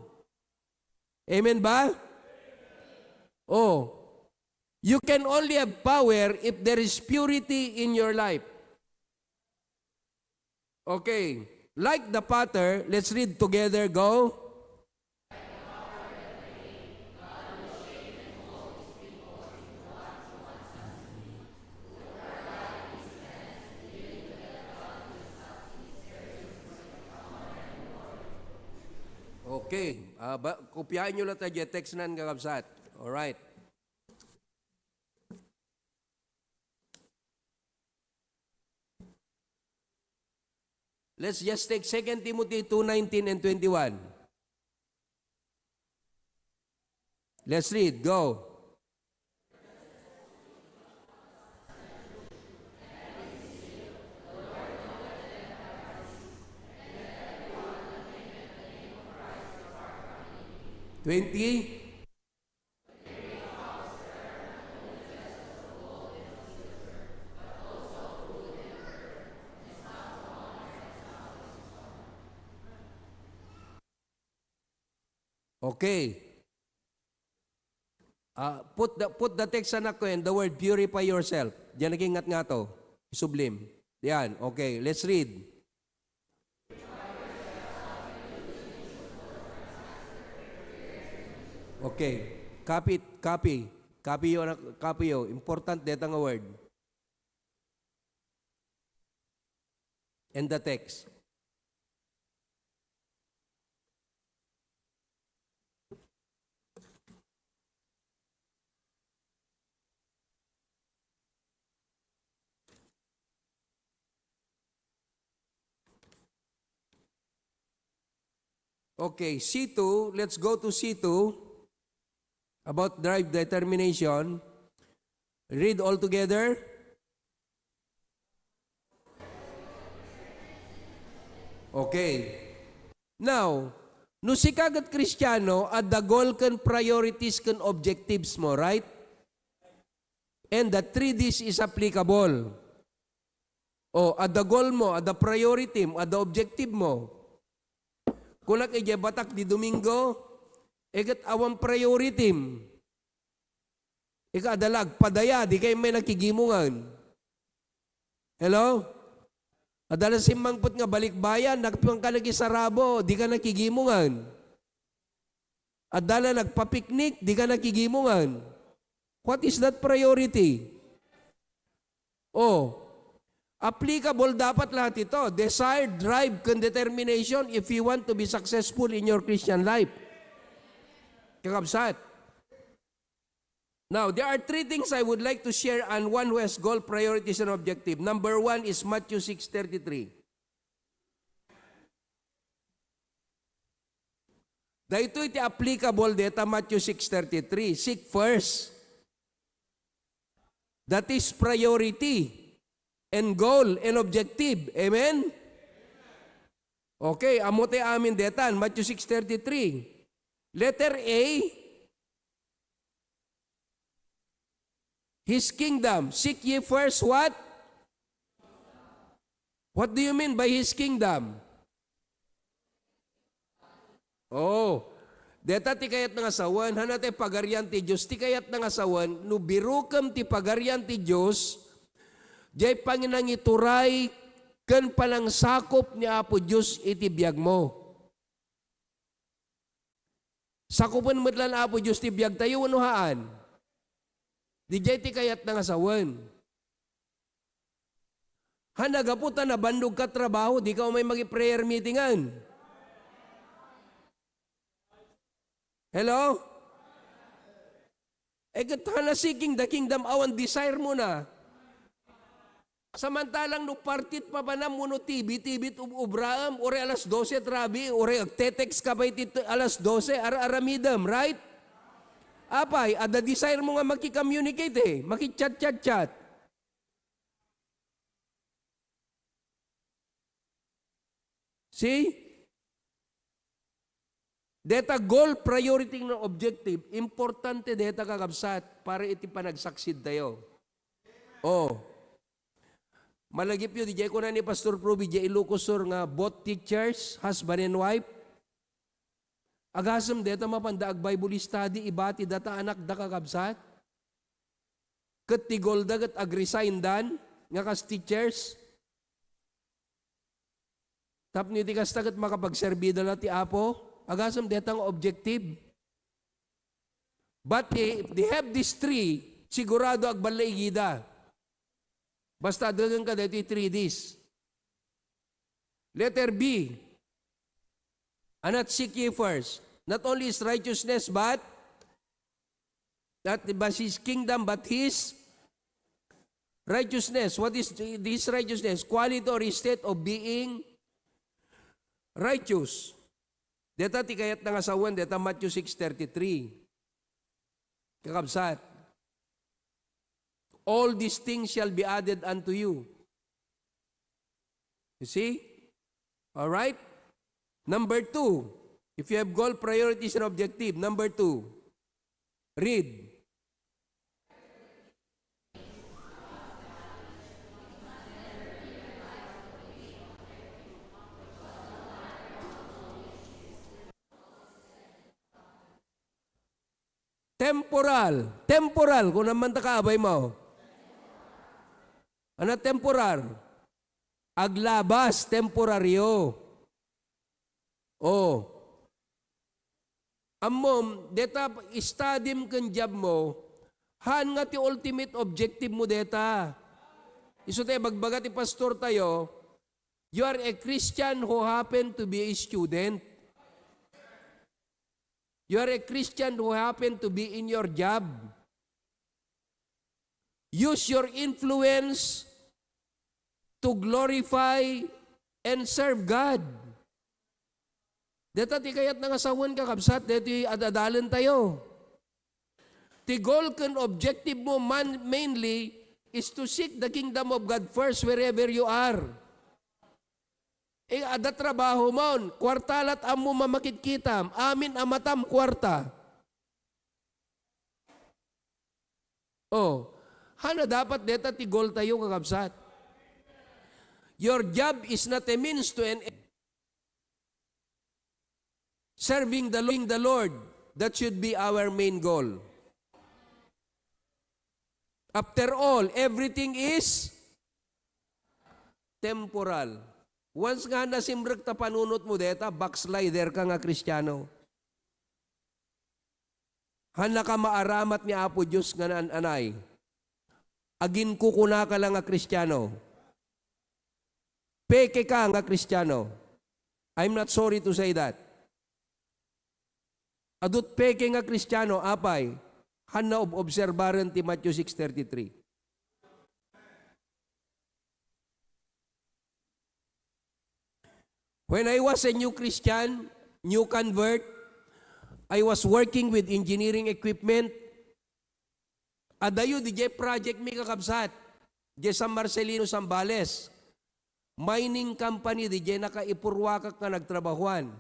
Amen ba? Oh. You can only have power if there is purity in your life. Okay. Like the potter, let's read together. Go. Okay. Ah, ba, kopyaen nyo lang tayo, text nan, kakabsat. Alright. Let's just take Second Timothy two nineteen and twenty-one. Let's read. Go. Twenty. Okay. Ah, put the, put the text, anak ko, and the word purify yourself. Diyan naging ngat-ngato. Isublim. Yan. Okay. Let's read. Okay. Copy, copy. Copy yo, anak, copy yo. Important deta nga word. And the text. Okay, C two. Let's go to C two. About drive, determination. Read all together. Okay. Now, no sika ket Kristiano, adda goal ken priorities ken objectives mo, right? And the three Ds is applicable. O, adda goal mo, adda priority mo, adda objective mo. Kunak idiay batak di Domingo, iket awan priority mo. Ika, adda la agpadaya, di ka met nakigimongan. Hello? Adda la simmangpet nga balikbayan, nakpang ka nagisarabo, di ka nakigimongan. Adda la nagpapiknik, di ka nakigimongan. What is that priority? Oh, applicable dapat lahat ito. Desire, drive, ken determination if you want to be successful in your Christian life. Kakabsat. Now, there are three things I would like to share on one who has goal, priorities, and objective. Number one is Matthew six thirty-three. Daytoy ti applicable deta Matthew six thirty-three. Seek first. That is priority and goal and objective. Amen? Okay, ammo ti amin detan, Matthew six thirty-three. Letter A, His kingdom. Seek ye first what? What do you mean by His kingdom? Oh, deta ti kayatna nga sawen, hana ti Pagarian ti Dios, ti kayatna nga sawen, no birukem ti Pagarian ti Dios, diay panginangituray ken panangsakup ni Apo Dios iti biagmo. Sakupen met la ni Apo Dios ti biagtayo wenno haan? Diay ti kayatna nga sawen. Hana gapu ta nabannogka trabaho, dika umay magi-prayer meetingan. Hello? Eh, ket hana seeking the kingdom, awan desire mo na. Samantalang no partit papanam wenno T V, T V it ub-, ubraem, uray alas dose rabii, uray agte-text ka pay ti t-, alas dose, ara-aramidem, right? Apay, adda desire mo nga maki-communicate eh, maki-chat, chat, chat. See? Deta goal, priority, no objective, importante deta, kakabsat, para iti panagsucceed tayo. Oh. Malagipyo, diay kuna ni Pastor Proby, diay Ilocos Sur nga both teachers, husband and wife. Agasem deta mapanda ag-Bible study, ibati data anakda, kakabsat. Ket ti goalda ket ag-resign dan nga kas teachers. Tapno iti kasta ket makapagserbida la ti Apo, agasem deta nga objective. But if they have these three, sigurado agballaigida. Basta addagenka daytoy three Ds. Letter B, and not seek ye first. Not only His righteousness, but not but His kingdom, but His righteousness. What is His righteousness? Quality or state of being righteous. Deta ti kayatna nga sawen, deta Matthew six thirty-three. Kakabsat, "All these things shall be added unto you." You see? All right? Number two, if you have goal, priorities, and objective, number two, read. Temporal. Temporal. Kunam man ta kaabay mo. Ano temporal? Aglabas, temporaryo. Oh. Ammom, deta study mo ken job mo, haan nga ti ultimate objective mo deta. Isu ti ibagbaga ti pastor tayo, you are a Christian who happen to be a student. You are a Christian who happen to be in your job. Use your influence to glorify and serve God. Deta ti kayatna nga sawen, kakabsat, deti ad-adalen tayo. Ti goal ken objective mo man mainly is to seek the kingdom of God first wherever you are. Eh, adda trabaho mon, kuarta lat ammo mamakitkitam, amin a matam kuarta. Oh, hana dapat deta ti goal tayo, kakabsat. Your job is not a means to an end. Serving the, the Lord, that should be our main goal. After all, everything is temporal. Once nga nasimrek ta panunot mo deta, backslider ka nga Kristiano. Hannaka maaramat ni Apo Dios nga naan-anay. Aginkukunaka la nga Kristiano. Peke ka nga Kristiano. I'm not sorry to say that. Adut peke nga Kristiano, apay, hanna ob-, obserbaren ti Matthew six thirty-three. When I was a new Christian, new convert, I was working with engineering equipment. Adayo, didiay project mi, kakabsat, diay San Marcelino, Zambales. Mining company, didiay nakaipurwakak nga nagtrabahuan.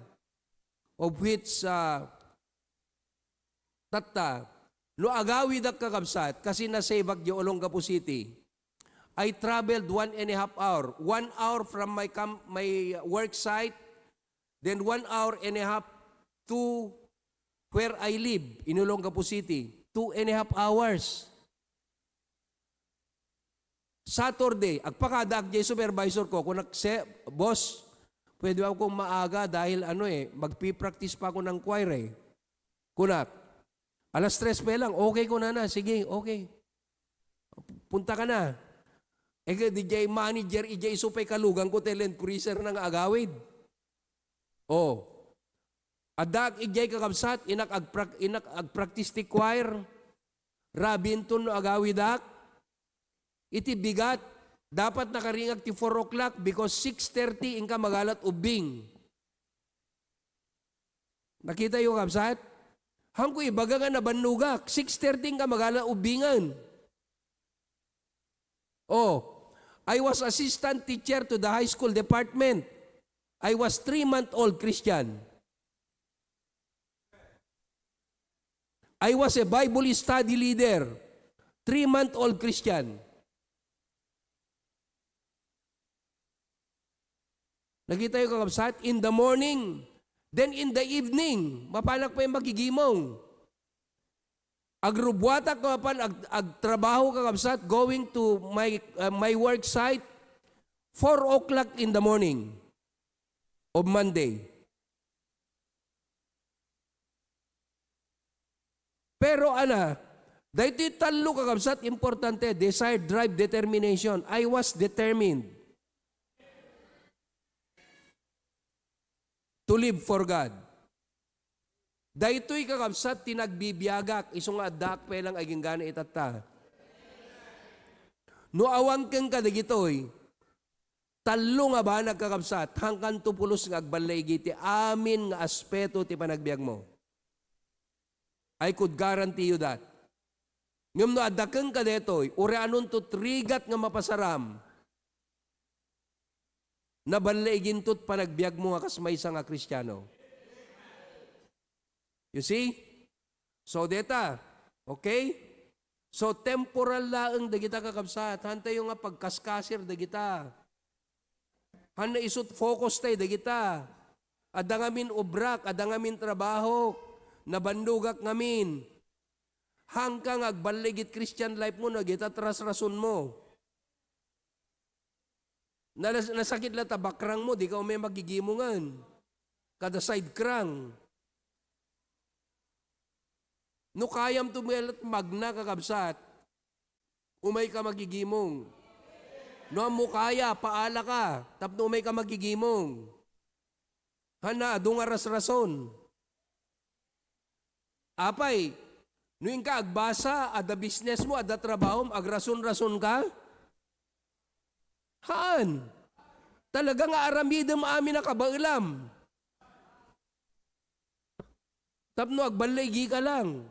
Of which, ah, Tatta, no agawidak, kakabsat, kasi nasave-ak di Olongapo City. I traveled one and a half hour. One hour from my cam-, my work site, then one hour and a half to where I live in Olongapo City. Two and a half hours. Saturday, agpakadaak jay supervisor ko, kunak, "Se-, boss, pwede ba akong maaga dahil ano eh, magpi-practice pa ako ng choir eh." Kunak, "Alas tres pa lang, okay," kunana, "Sige, okay. Punta ka na." Eh, di jay manager, ijay isu pay kalugan ko, ti Land Cruiser na nga agawid. Oh. Addaak ijay, kakabsat, inak agprak-, inak agpractice ti choir. Rabinton no agawidak. Iti bigat, dapat nakaringag ti four o'clock because six thirty inka magalat ubbing. Nakita yo, kabsat? Hanko ibaga nga nabannogak, six thirty inka magalat ubbingen. Oh, I was assistant teacher to the high school department. I was three-month-old Christian. I was a Bible study leader, three-month-old Christian. Nakita yo, kakabsat? In the morning, then in the evening, mapanak pay magigimong. Agrubuatak nga mapan ag-, agtrabaho, kakabsat, going to my, uh, my work site, four o'clock in the morning of Monday. Pero ana, daytoy tallo, kakabsat, importante, desire, drive, determination. I was determined to live for God. Daytoy, kakabsat, ti nagbibiagak, isu nga addaak pay lang agingga itatta. No awan kenka dagitoy, tallo nga banag, kakabsat, hankanto pulos nga agballaigi ti amin nga aspeto ti panagbiagmo. I could guarantee you that. Ngem no adda kenka daytoy, uray anonto ti rigat nga mapasaram, naballaiginto ti panagbiagmo nga kas maysa nga Kristiano. You see? So, deta, okay? So, temporal laeng dagita, kakabsat. Hantayo nga pagkaskasir dagita. Hanna isut focus tay dagita. Adda ngamin obrak, adda ngamin trabahok, nabannogak ngamin. Hanka nga agballig iti Christian life mo, no dagita ti rasrason mo. Nas-, nasakit la ta bakrang mo, dika umay magigimongen. Kada side crank. No kayam to met magna, kakabsat, umay ka magigimong. No ammo kaya, paala ka, tapno umay ka magigimong. Hanna, adu nga rasrason. Apay, no inka agbasa, adda business mo, adda trabahom, agrason-rason ka? Haan. Talaga nga aramidem amin a kabaelam. Tapno agballaigi ka lang.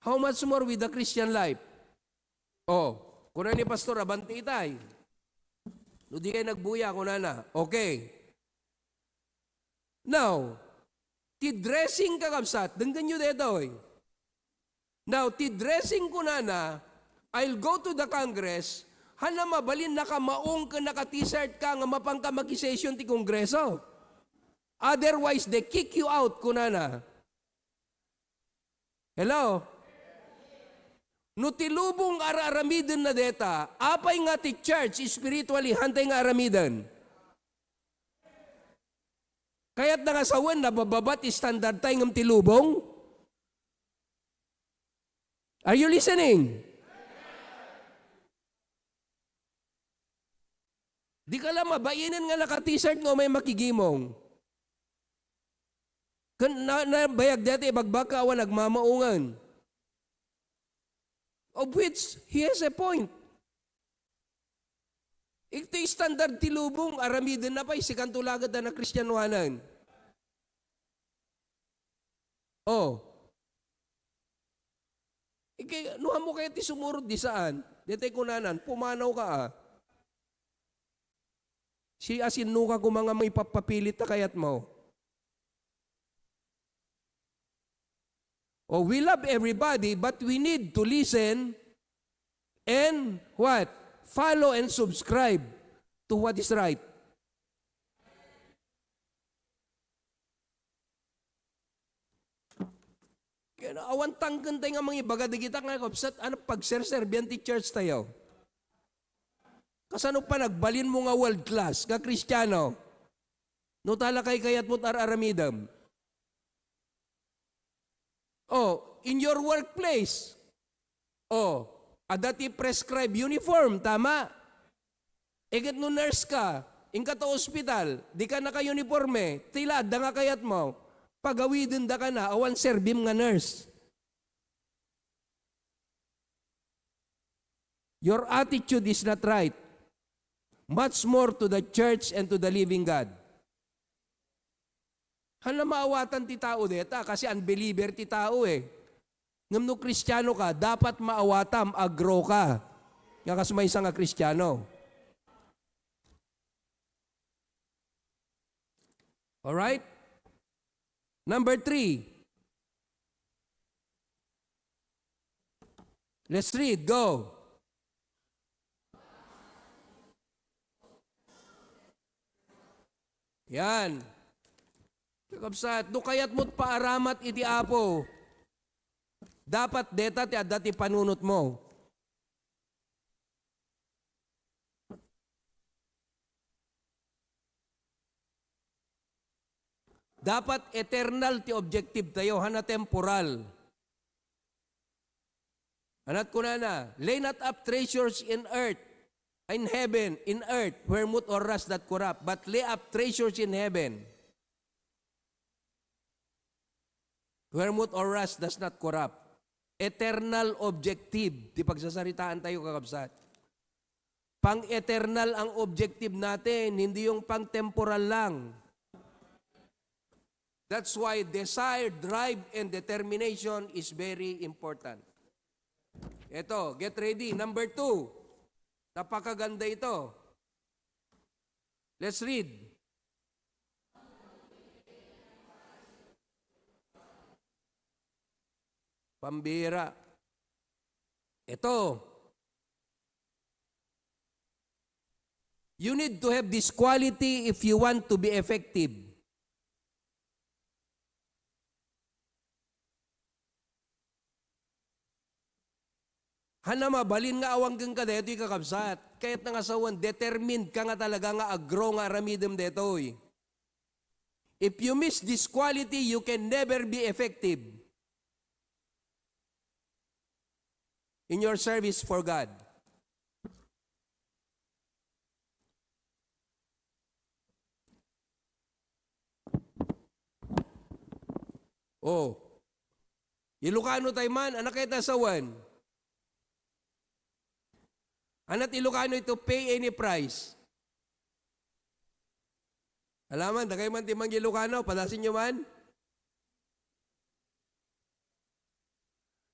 How much more with the Christian life? Oh, kuna ni Pastor, "Abanti itay." No di kayo nagbuya, kunana. Okay. Now, ti dressing, kakabsat, denggen yo detoy. Now, ti dressing, kunana, "I'll go to the Congress," hanna mabalin nakamaong ken naka-t-shirt ka nga mapanka makisession ti Kongreso. Otherwise, they kick you out, kunana. Hello? No ti lubong ar-aramiden na deta, apay nga ti church spiritually hantay nga aramiden? Kayat na nga sawen, nabababa ti standard tay ngem ti lubong? Are you listening? Di ka la mabainen nga naka-t-shirt nga umay makigimong. Ken na, nabayag dayta ibagbagka awan agmamaongen. Of which, he has a point. Iti standard ti lubong, aramiden na pay, sikanto laget a nakristianoanan. Oh. Ike, no ammo kayat ti sumurot di saan, detay kunanan, pumanaw ka, ah. Si asinno ka koma nga maipapapilit ta kayat mo. Oh, we love everybody, but we need to listen and what? Follow and subscribe to what is right. Kaya na, awan tangken tayo nga mangibaga dagita nga kabsat, ano, pagserserbian ti church tayo. Kasano pa nagbalin mo nga world class nga Kristiano? No tala kay kayat mo't ar-aramidem. Oh, in your workplace. Oh, adda ti prescribed uniform, tama? Iket no nurse ka, inka ta ospital, di ka naka-uniforme, tila adda nga kayat mo, pagawidenda ka na, awan serbim nga nurse. Your attitude is not right. Much more to the church and to the living God. Hala, maawatan ti tao deta, kasi unbeliever ti tao eh. Ngem no Kristiano ka, dapat maawatam, a-grow ka. Nga kas maysa nga Kristiano. Alright? Number three. Let's read. Go. Yan. Kakabsat, no kayat mo't paaramat iti Apo, dapat deta ti adda ti panunot mo. Dapat eternal ti objective tayo, haan a temporal. Anat kunana, "Lay not up treasures in earth, in heaven, in earth, where moth or rust doth corrupt, but lay up treasures in heaven, where moth or rust does not corrupt." Eternal objective ti pagsasaritaan tayo, kakabsat. Pang-eternal ang objective natin, hindi yung pang-temporal lang. That's why desire, drive, and determination is very important. Ito, get ready. Number two. Napakaganda ito. Let's read. Pambira. Ito. You need to have this quality if you want to be effective. Haan a mabalin nga awan kenka daytoy, kakabsat. Kayatna nga sawen, determined ka nga talaga nga a-grow nga aramidem daytoy. If you miss this quality, you can never be effective in your service for God. Oh. Ilocano tayo man, haan a kayatna sawen? Haan a ti Ilocano ito, pay any price? Alaman, dakayo man ti mangIlocano, padasenyo man.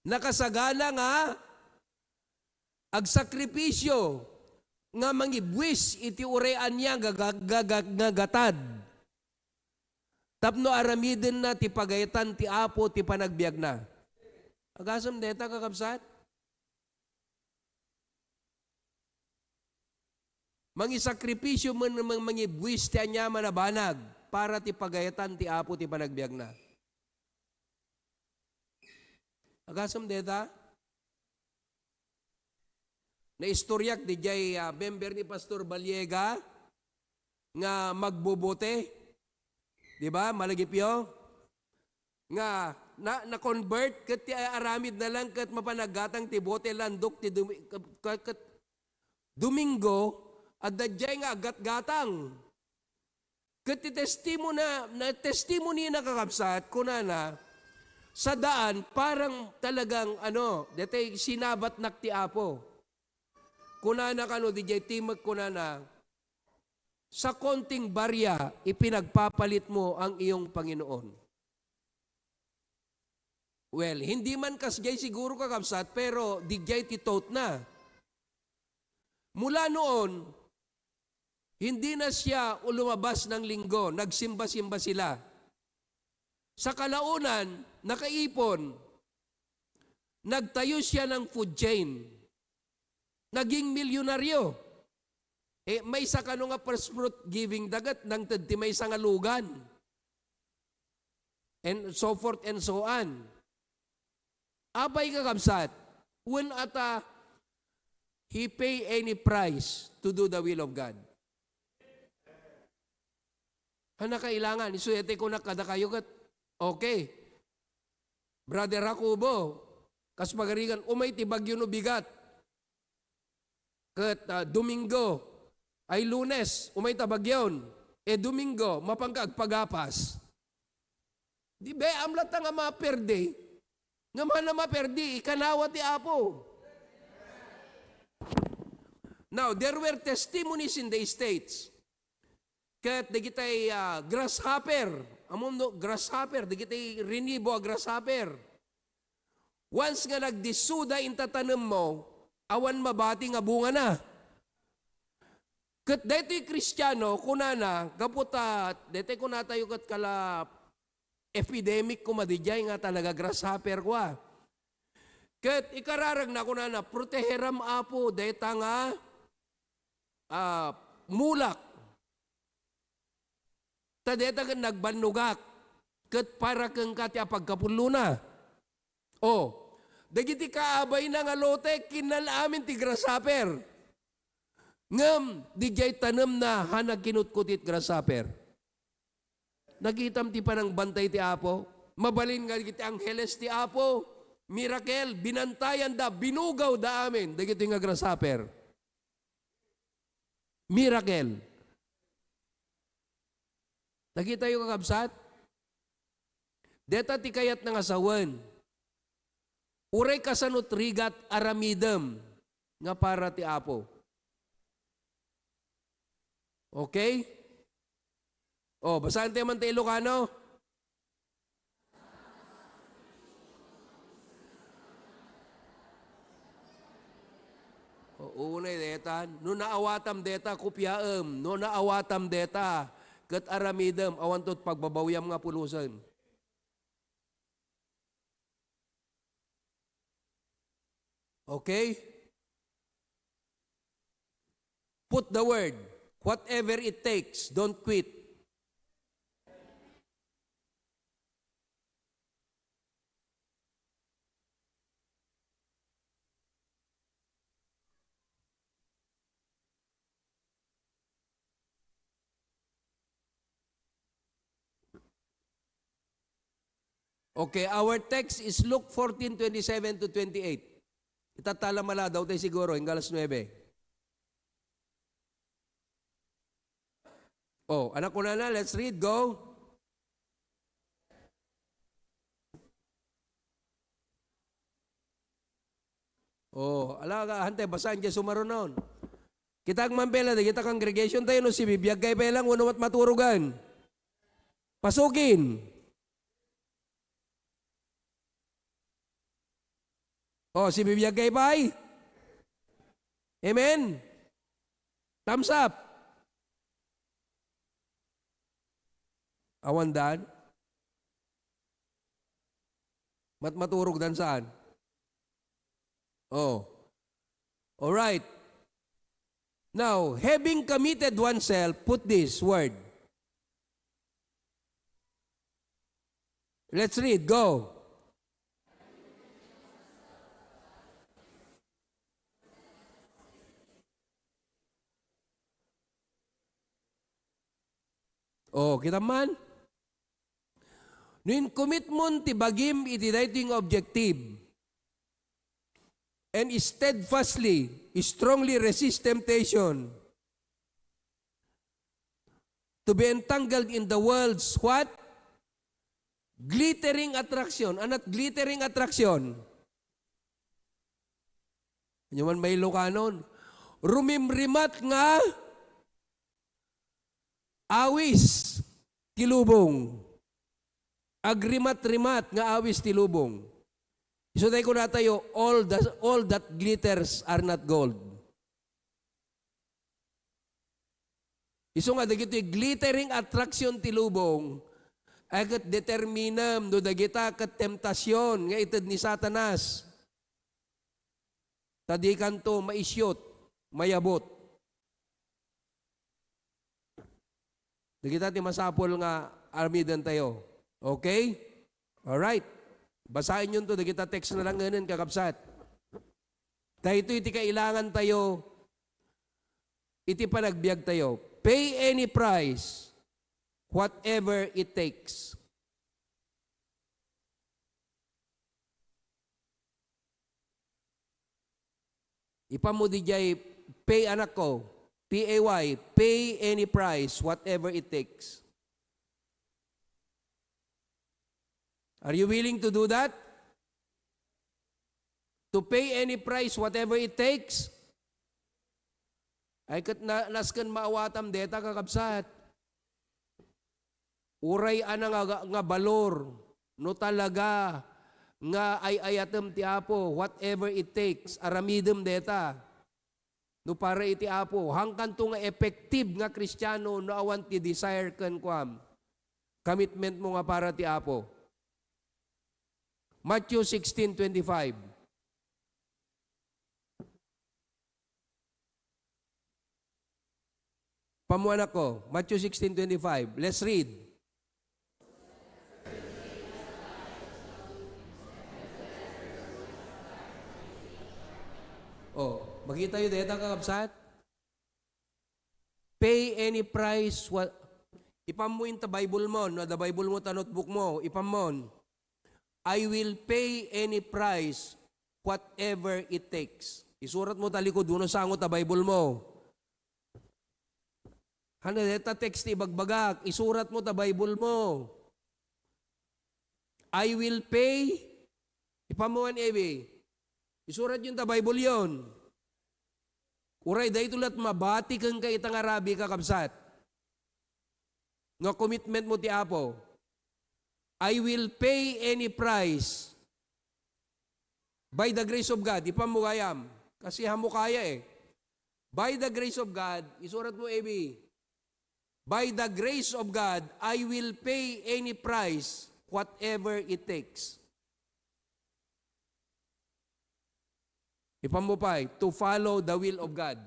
Nakasagana nga agsakripisyo nga mangibuis iti uray ania nga ga-, ga-, ga-, nga gatad tapno aramidenna ti pagayatan ti Apo ti panagbiagna. Agasem dayta, kakabsat? Mangisakripisyo man, man-, mangibuis ti aniaman a banag para ti pagayatan ti Apo ti panagbiagna. Agasem dayta? Naistoryak didiay, ah, member ni Pastor Baliega nga magbobote. Di ba, Malagipyo? Nga na, na-convert ket ti aramidna lang ket mapan aggatang ti bote, landok ti dumi-, ke-, ke-, ket Domingo, adda diay nga aggatgatang. Ket ti testimony na, na testimony na, kakabsat, kunana, "Sadaan, parang talagang, ano, daytoy sinabatnak ti Apo." Kunana kano didiay timek, kunana, "Sa konting barya, ipinagpapalit mo ang iyong Panginoon." Well, hindi man kasdiay siguro, kakabsat, pero didiay ti thought na. Mula noon, hindi na siya lumabas ng Linggo, nagsimba-simba sila. Sa kalaunan, nakaipon. Nagtayo siya ng food chain. Naging milyonaryo. Eh, maysa kano nga first fruit giving da ket nangted ti maysa nga lugan. And so forth and so on. Apay, kakabsat, wen ata he pay any price to do the will of God. Ania kailangan? Isu daytoy kunak kadakayo ket, okay. Brother Jacobo, kas pagarigan, umay ti bagyo no bigat. Ket, ah, Domingo, ay Lunes, umay ta bagyon. E Domingo, mapanka agpagapas. Di ba, amla ta nga maperdi. Nga mana maperdi, ikanawa ti Apo. Now, there were testimonies in the States. Ket dagitay, ah, grasshopper, ammom no grasshopper, dagitay rinibo a grasshopper. Once nga nagdissuda inta tanemmo, awan mabati nga bungana. Ket daytoy Kristiano, kunana, gapu ta, daytoy kunatayo ket kala epidemic koma didiay nga talaga grasshopper kua. Ket ikararagna, kunana, "Proteheram, Apo, dayta nga, ah, mulak. Ta dayta ket nagbannogak, ket para kenka ti apagkapullona." O, dagiti kaabayna nga lote, kinnal amin ti grasshopper. Ngem, didiay tanemna, haan a kinutkutit grasshopper. Nakitam ti panangbantay ti Apo. Mabalin nga dagiti angheles ti Apo, miracle, binantayanda, binugawda amin, dagiti nga grasshopper. Miracle. Nakitayo, kakabsat? Deta ti kayatna nga sawen. Uray kasano ti rigat, aramidem nga para ti Apo. Okay? O, basaen tayo man ti Ilocano. O, unay deta. No naawatam deta, kopiaem. No naawatam deta, ket aramidem, awanto ti pagbabawiam nga pulosen. Okay? Put the word, whatever it takes, don't quit. Okay, our text is Luke fourteen twenty-seven to twenty-eight. Itatala mala, daw tayo siguro, hanggang alas nuebe. Oh, anak ko na na, let's read, go. Oh, ala ka, hante, basaen diay sumarunon. Kita man pay la, dagita congregation tayo, no, sibibiag kayo pay lang, wenno mat-, maturogan. Pasukin. Oh, sibibiag kayo pay. Amen? Thumbs up. Awan dan? Mat-, maturog dan saan? Oh. All right. Now, having committed oneself, put this word. Let's read. Go. Oh, kita man? No in-commit mon ti bagim iti daytoy nga objective, and steadfastly, strongly resist temptation to be entangled in the world's what? Glittering attraction. Ania ti glittering attraction? Ania man mailokanon? Rumimrimat nga awis ti lubong. Agrimat-rimat nga awis ti lubong. Isu tay kunatayo, all the, all that glitters are not gold. Isu nga dagitoy glittering attraction ti lubong, ay ket determinem no dagita ket temptasion nga ited ni Satanas. ta dikanto maisyut, mayabut. Dagita ti masapul nga aramidentayo. Okay? Alright. Basaenyonto dagita text nga nangngenen, kakabsat. Daytoy ti kailangantayo iti panagbiagtayo. Pay any price, whatever it takes. Ipanmo diay pay, anakko. P A Y, pay any price, whatever it takes. Are you willing to do that? To pay any price, whatever it takes? Ay, ket na, nasken maawatam deta, kakabsat. Uray ania nga, nga balor, no talaga nga ay-ayatem ti Apo, whatever it takes, aramidem deta. No para iti Apo, hangkanto nga effective nga Kristiano no awan ti desire ken kuam, commitment mo nga para ti Apo. Matthew sixteen twenty-five. Pamuanakko, Matthew sixteen twenty-five. Let's read. Oh, makitayo deta, kakabsat? Pay any price, what, ipammo inta Bible mo, no, adda Bible mo ta notebook mo, ipammon. "I will pay any price, whatever it takes." Isurat mo ta likod, wenno sango ta Bible mo. Ania deta text ti ibagbagak, isurat mo ta Bible mo. "I will pay." Ipammo, Ebi. Isuratyo ta Bible yon. Uray daytoy la't mabati kenka ita nga rabii, kakabsat, nga commitment mo ti Apo. "I will pay any price by the grace of God." Ipammo gayam. Kasi hamo kaya eh. "By the grace of God," isurat mo, Ebi. "By the grace of God, I will pay any price, whatever it takes." Ipammo pay, "To follow the will of God."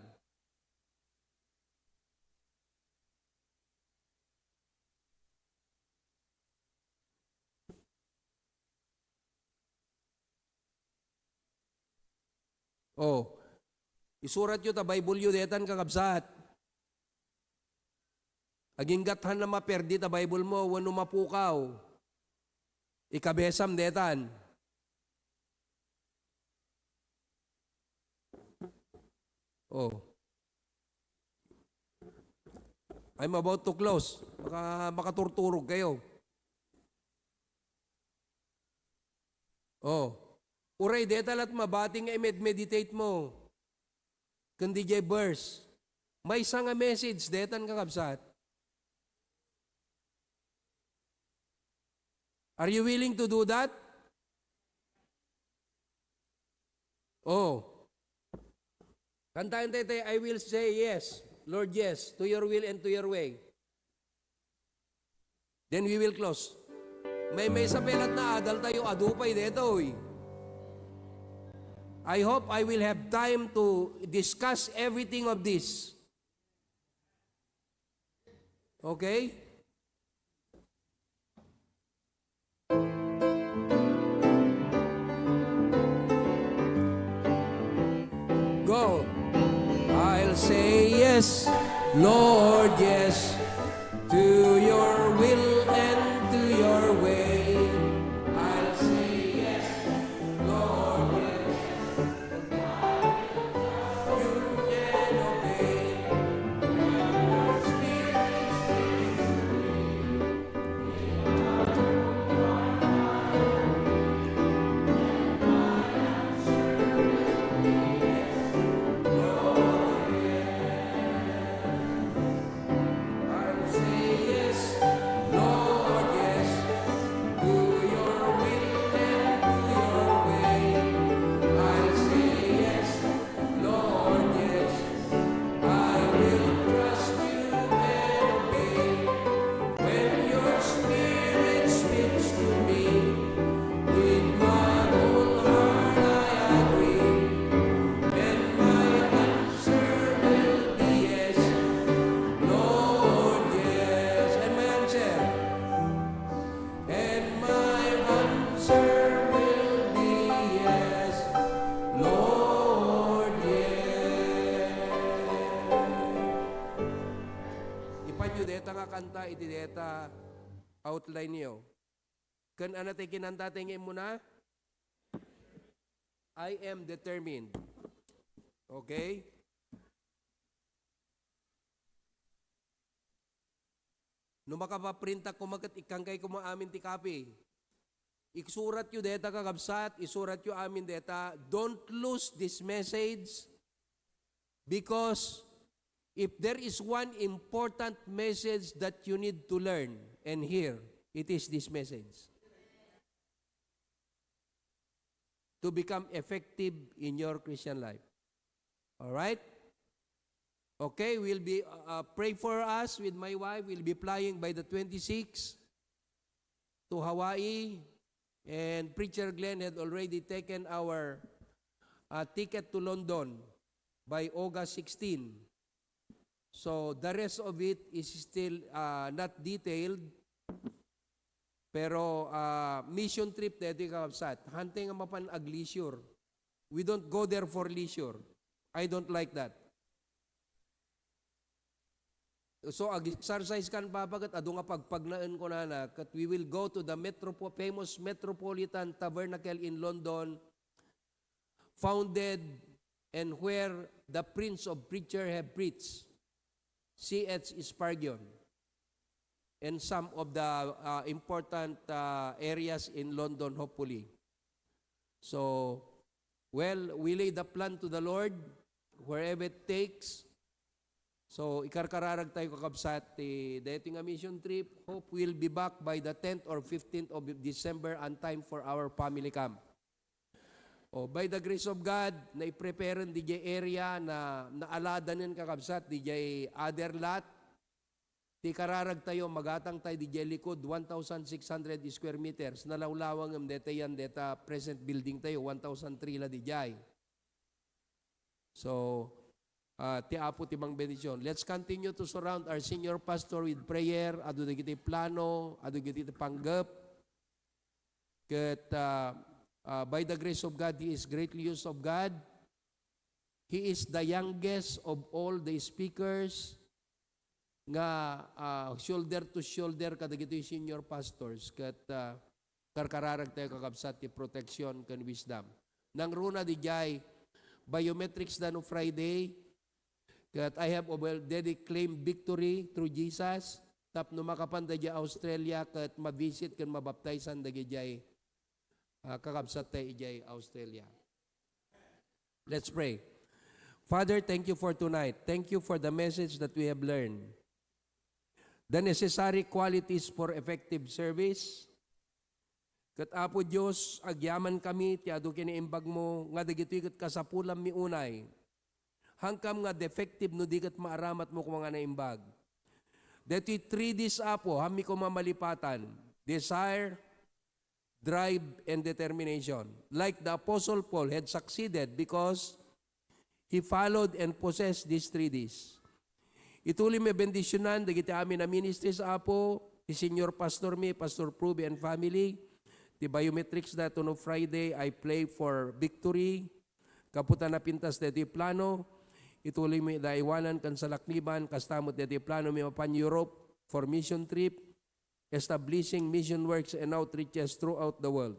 Oh, isuratyo ta Bible yo detan, kakabsat. Agingga ta maperdi ta Bible mo wenno mapukaw, ikabesam detan. Oh. I'm about to close. Maka-, makaturturog kayo. Oh. Uray deta la't mabati nga i-med-, meditate mo ken diay verse. Maysa nga message detan, kakabsat. Are you willing to do that? Oh. Kantaen tayo, "I will say yes, Lord, yes, to your will and to your way." Then we will close. Maymaysa pay la't naadal tayo, adu pay detoy. I hope I will have time to discuss everything of this. Okay? Go. I'll say yes, Lord, yes, to your will and to your way. I'll say yes, Lord, yes. kanta iti deta outline yo. Ken ano ti kinanta ti nga immuna? I am determined. Okay? No makapaprintak koma ket ikkankay koma amin ti copy. Isuratyo deta, kakabsat, isuratyo amin deta. Don't lose this message, because if there is one important message that you need to learn and hear, it is this message to become effective in your Christian life. All right? Okay, we'll be, uh, uh, pray for us with my wife. We'll be flying by the twenty-sixth to Hawaii. And Preacher Glenn had already taken our, uh, ticket to London by August sixteen. So, the rest of it is still, uh, not detailed. Pero, uh, mission trip daytoy, kakabsat. Hantay nga mapan ag-leisure. We don't go there for leisure. I don't like that. So, ag-exercise kan Papa ket adu nga pagpagnaen kunana, ket we will go to the metropo-, famous Metropolitan Tabernacle in London, founded and where the Prince of Preacher have preached, C H Spurgeon, and some of the, uh, important, uh, areas in London, hopefully. So, well, we lay the plan to the Lord, wherever it takes. So, ikarkararag tayo, kakabsat, ti daytoy nga mission trip. Hope we'll be back by the tenth or fifteenth of December on time for our family camp. O, by the grace of God, naipreparen didiay area na naaladanen, kakabsat, didiay other lot. Ti kararag tayo, magatang tayo didiay likod, one thousand six hundred square meters. Nalawlawang ngem detayan deta present building tayo, one thousand three la didiay. So, ah, ti Apo ti mangbendision. Let's continue to surround our senior pastor with prayer. Adu dagiti plano, adu dagiti panggep. Ket, ah, ah, by the grace of God, he is greatly used of God. He is the youngest of all the speakers nga, ah, shoulder to shoulder kadagitoy senior pastors. Ket, ah, karkararag tayo, kakabsat, ti protection ken wisdom. Nangruna didiay biometrics da no Friday, ket I have already claimed victory through Jesus tapno makapan da idiay Australia ket ma-visit ken mabaptizan dagidiay, ah, kakabsat tayo idiay Australia. Let's pray. Father, thank you for tonight. Thank you for the message that we have learned. The necessary qualities for effective service. Ket, Apo Dios, agyamankami ti adu kinaimbagmo nga dagitoy ket kasapulanmi unay. Hangkam nga defective no di ket maaramatmo koma nga naimbag. Daytoy three Ds, Apo, hammi koma malipatan. Desire, drive, and determination. Like the Apostle Paul had succeeded because he followed and possessed these three Ds. Ituloy mi bendisionan dagiti amin a ministries, Apo, ti senior pastor mi, Pastor Pruby and family, ti biometrics da to no Friday, I pray for victory. Gapu ta napintas daytoy plano, ituloy mi da aywanan ken salakniban, kasta met daytoy plano mi mapan Europe for mission trip. Establishing mission works and outreaches throughout the world.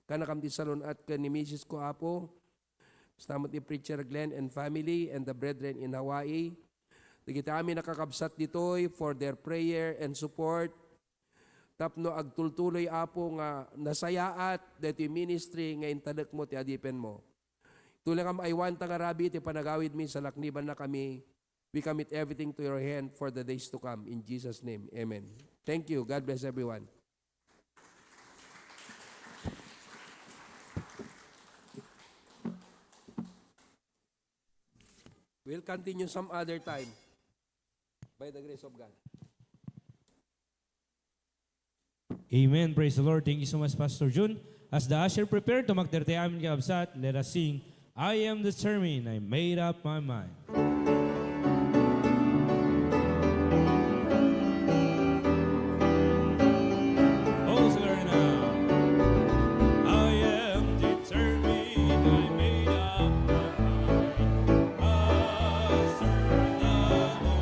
Kanakam ti salun-at ken ni misis ko, Apo. Kasta met ni Preacher Glenn and family and the brethren in Hawaii. Dagiti amin a kakabsat ditoy for their prayer and support. Tapno agtultuloy, Apo, nga nasayaat daytoy ministry nga intadekmo ti adipenmo. Tulangam aywan ta nga rabii ti panagawidmi, salaknibannakami. We commit everything to your hand for the days to come. In Jesus' name, amen. Thank you. God bless everyone. We'll continue some other time by the grace of God. Amen. Praise the Lord. Thank you so much, Pastor Jun. As the usher prepare to magdarte amin, kakabsat, let us sing, "I am determined, I made up my mind." Oh, Lorena. I am determined, I made up my mind. I'll serve the Lord.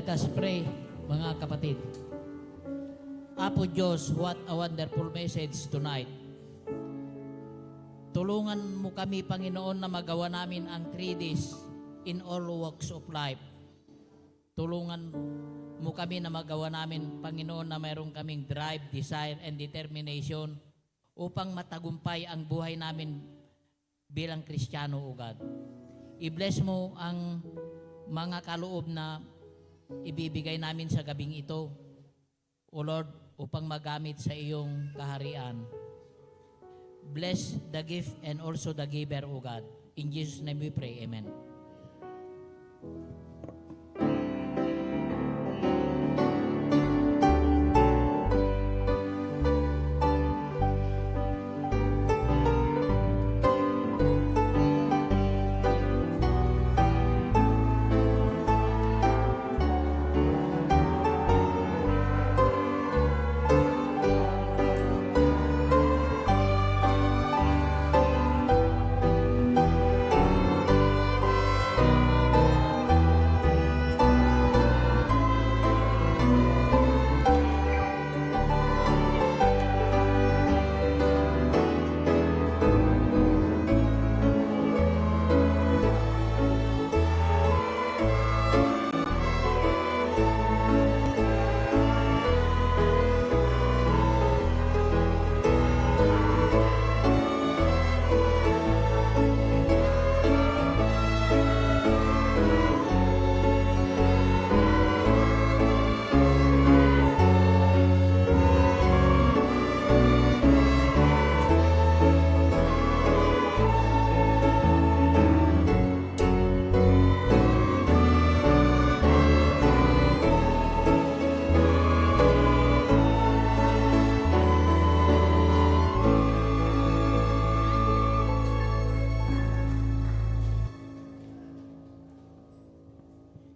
Let us pray, mga kapatid. Apo Diyos, what a wonderful message tonight. Tulungan mo kami, Panginoon, na magawa namin ang three Ds in all walks of life. Tulungan mo kami na magawa namin, Panginoon, na mayroon kaming drive, desire, and determination upang matagumpay ang buhay namin bilang Kristiyano, O God. I-bless mo ang mga kaloob na ibibigay namin sa gabing ito, O Lord, upang magamit sa iyong kaharian. Bless the gift and also the giver, O God. In Jesus' name we pray. Amen.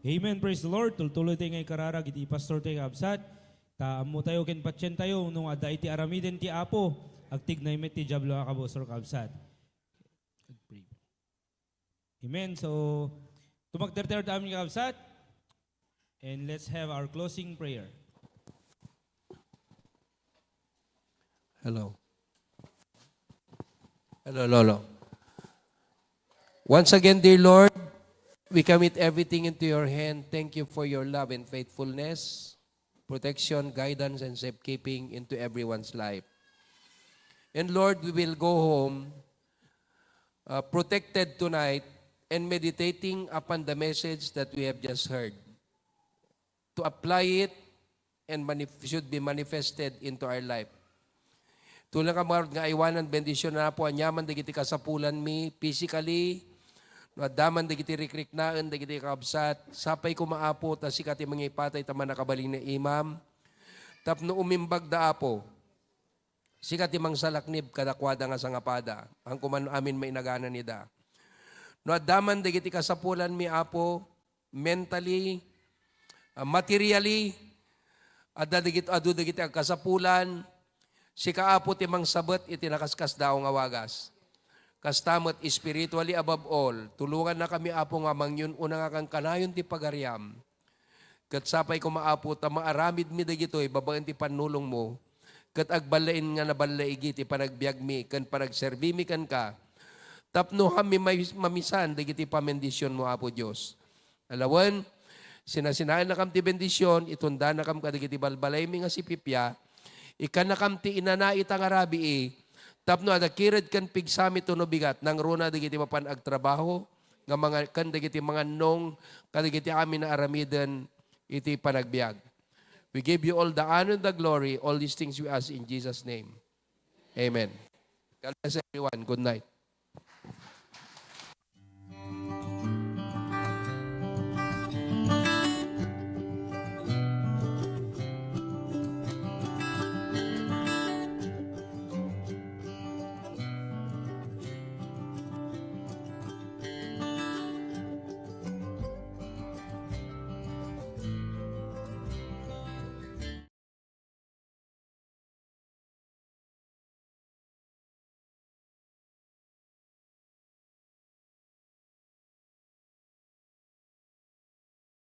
Amen. Praise the Lord. Tultuloy tayo nga ikararag iti pastor tayo, kabsat. Ta ammo tayo ken patien tayo no adda iti aramiden ti Apo, agtignay met ti Diablo a kabusor, kabsat. Amen. So, tumagterter ta amin, kakabsat. And let's have our closing prayer. Hello. Hello, Lolo. Once again, dear Lord, we commit everything into your hand. Thank you for your love and faithfulness, protection, guidance, and safekeeping into everyone's life. And Lord, we will go home, uh, protected tonight and meditating upon the message that we have just heard, to apply it and manif-, should be manifested into our life. Tulong ka, Lord, nga aywanan, bendisyonnan, Apo, aniaman dagiti kasapulanmi, physically, no adda man dagiti rikriknaen, dagiti kakabsat, sapay koma, Apo, ta sika ti mangipatay, ta mannakabalin nga imam. Tapno umimbagda, Apo, sika ti mangsalaknib kadakuada nga sangapada, haan koma no amin mainagananda. No adda man dagiti kasapulanmi, Apo, mentally, ah, materially, adda dagit-, adu dagiti agkasapulan, sika, Apo, ti mangsabet iti nakaskasdaaw nga wagas. Kasta met, spiritually above all, tulongannakami, Apo, nga mangyun-una nga kankanayon ti pagariam. Ket sapay koma, Apo, ta maaramidmi dagitoy babaen ti pannulongmo, ket agballain nga naballaigi ti panagbiagmi ken panagserbimi kenka, tapno haanmi may-, mamisan dagiti pamendisionmo, Apo Dios. Alawen, sinasinaennakam ti bendision, itundanakam kadagiti balbalaymi nga sipipia, ikkannakam ti inana ita nga rabii, tapno adda kired ken pigsami tono bigat, nangruna dagiti mapan agtrabaho, nga manga-, ken dagiti mangannong kadagiti amin a aramiden iti panagbiag. We give you all the honor and the glory. All these things we ask in Jesus' name. Amen. God bless everyone. Good night.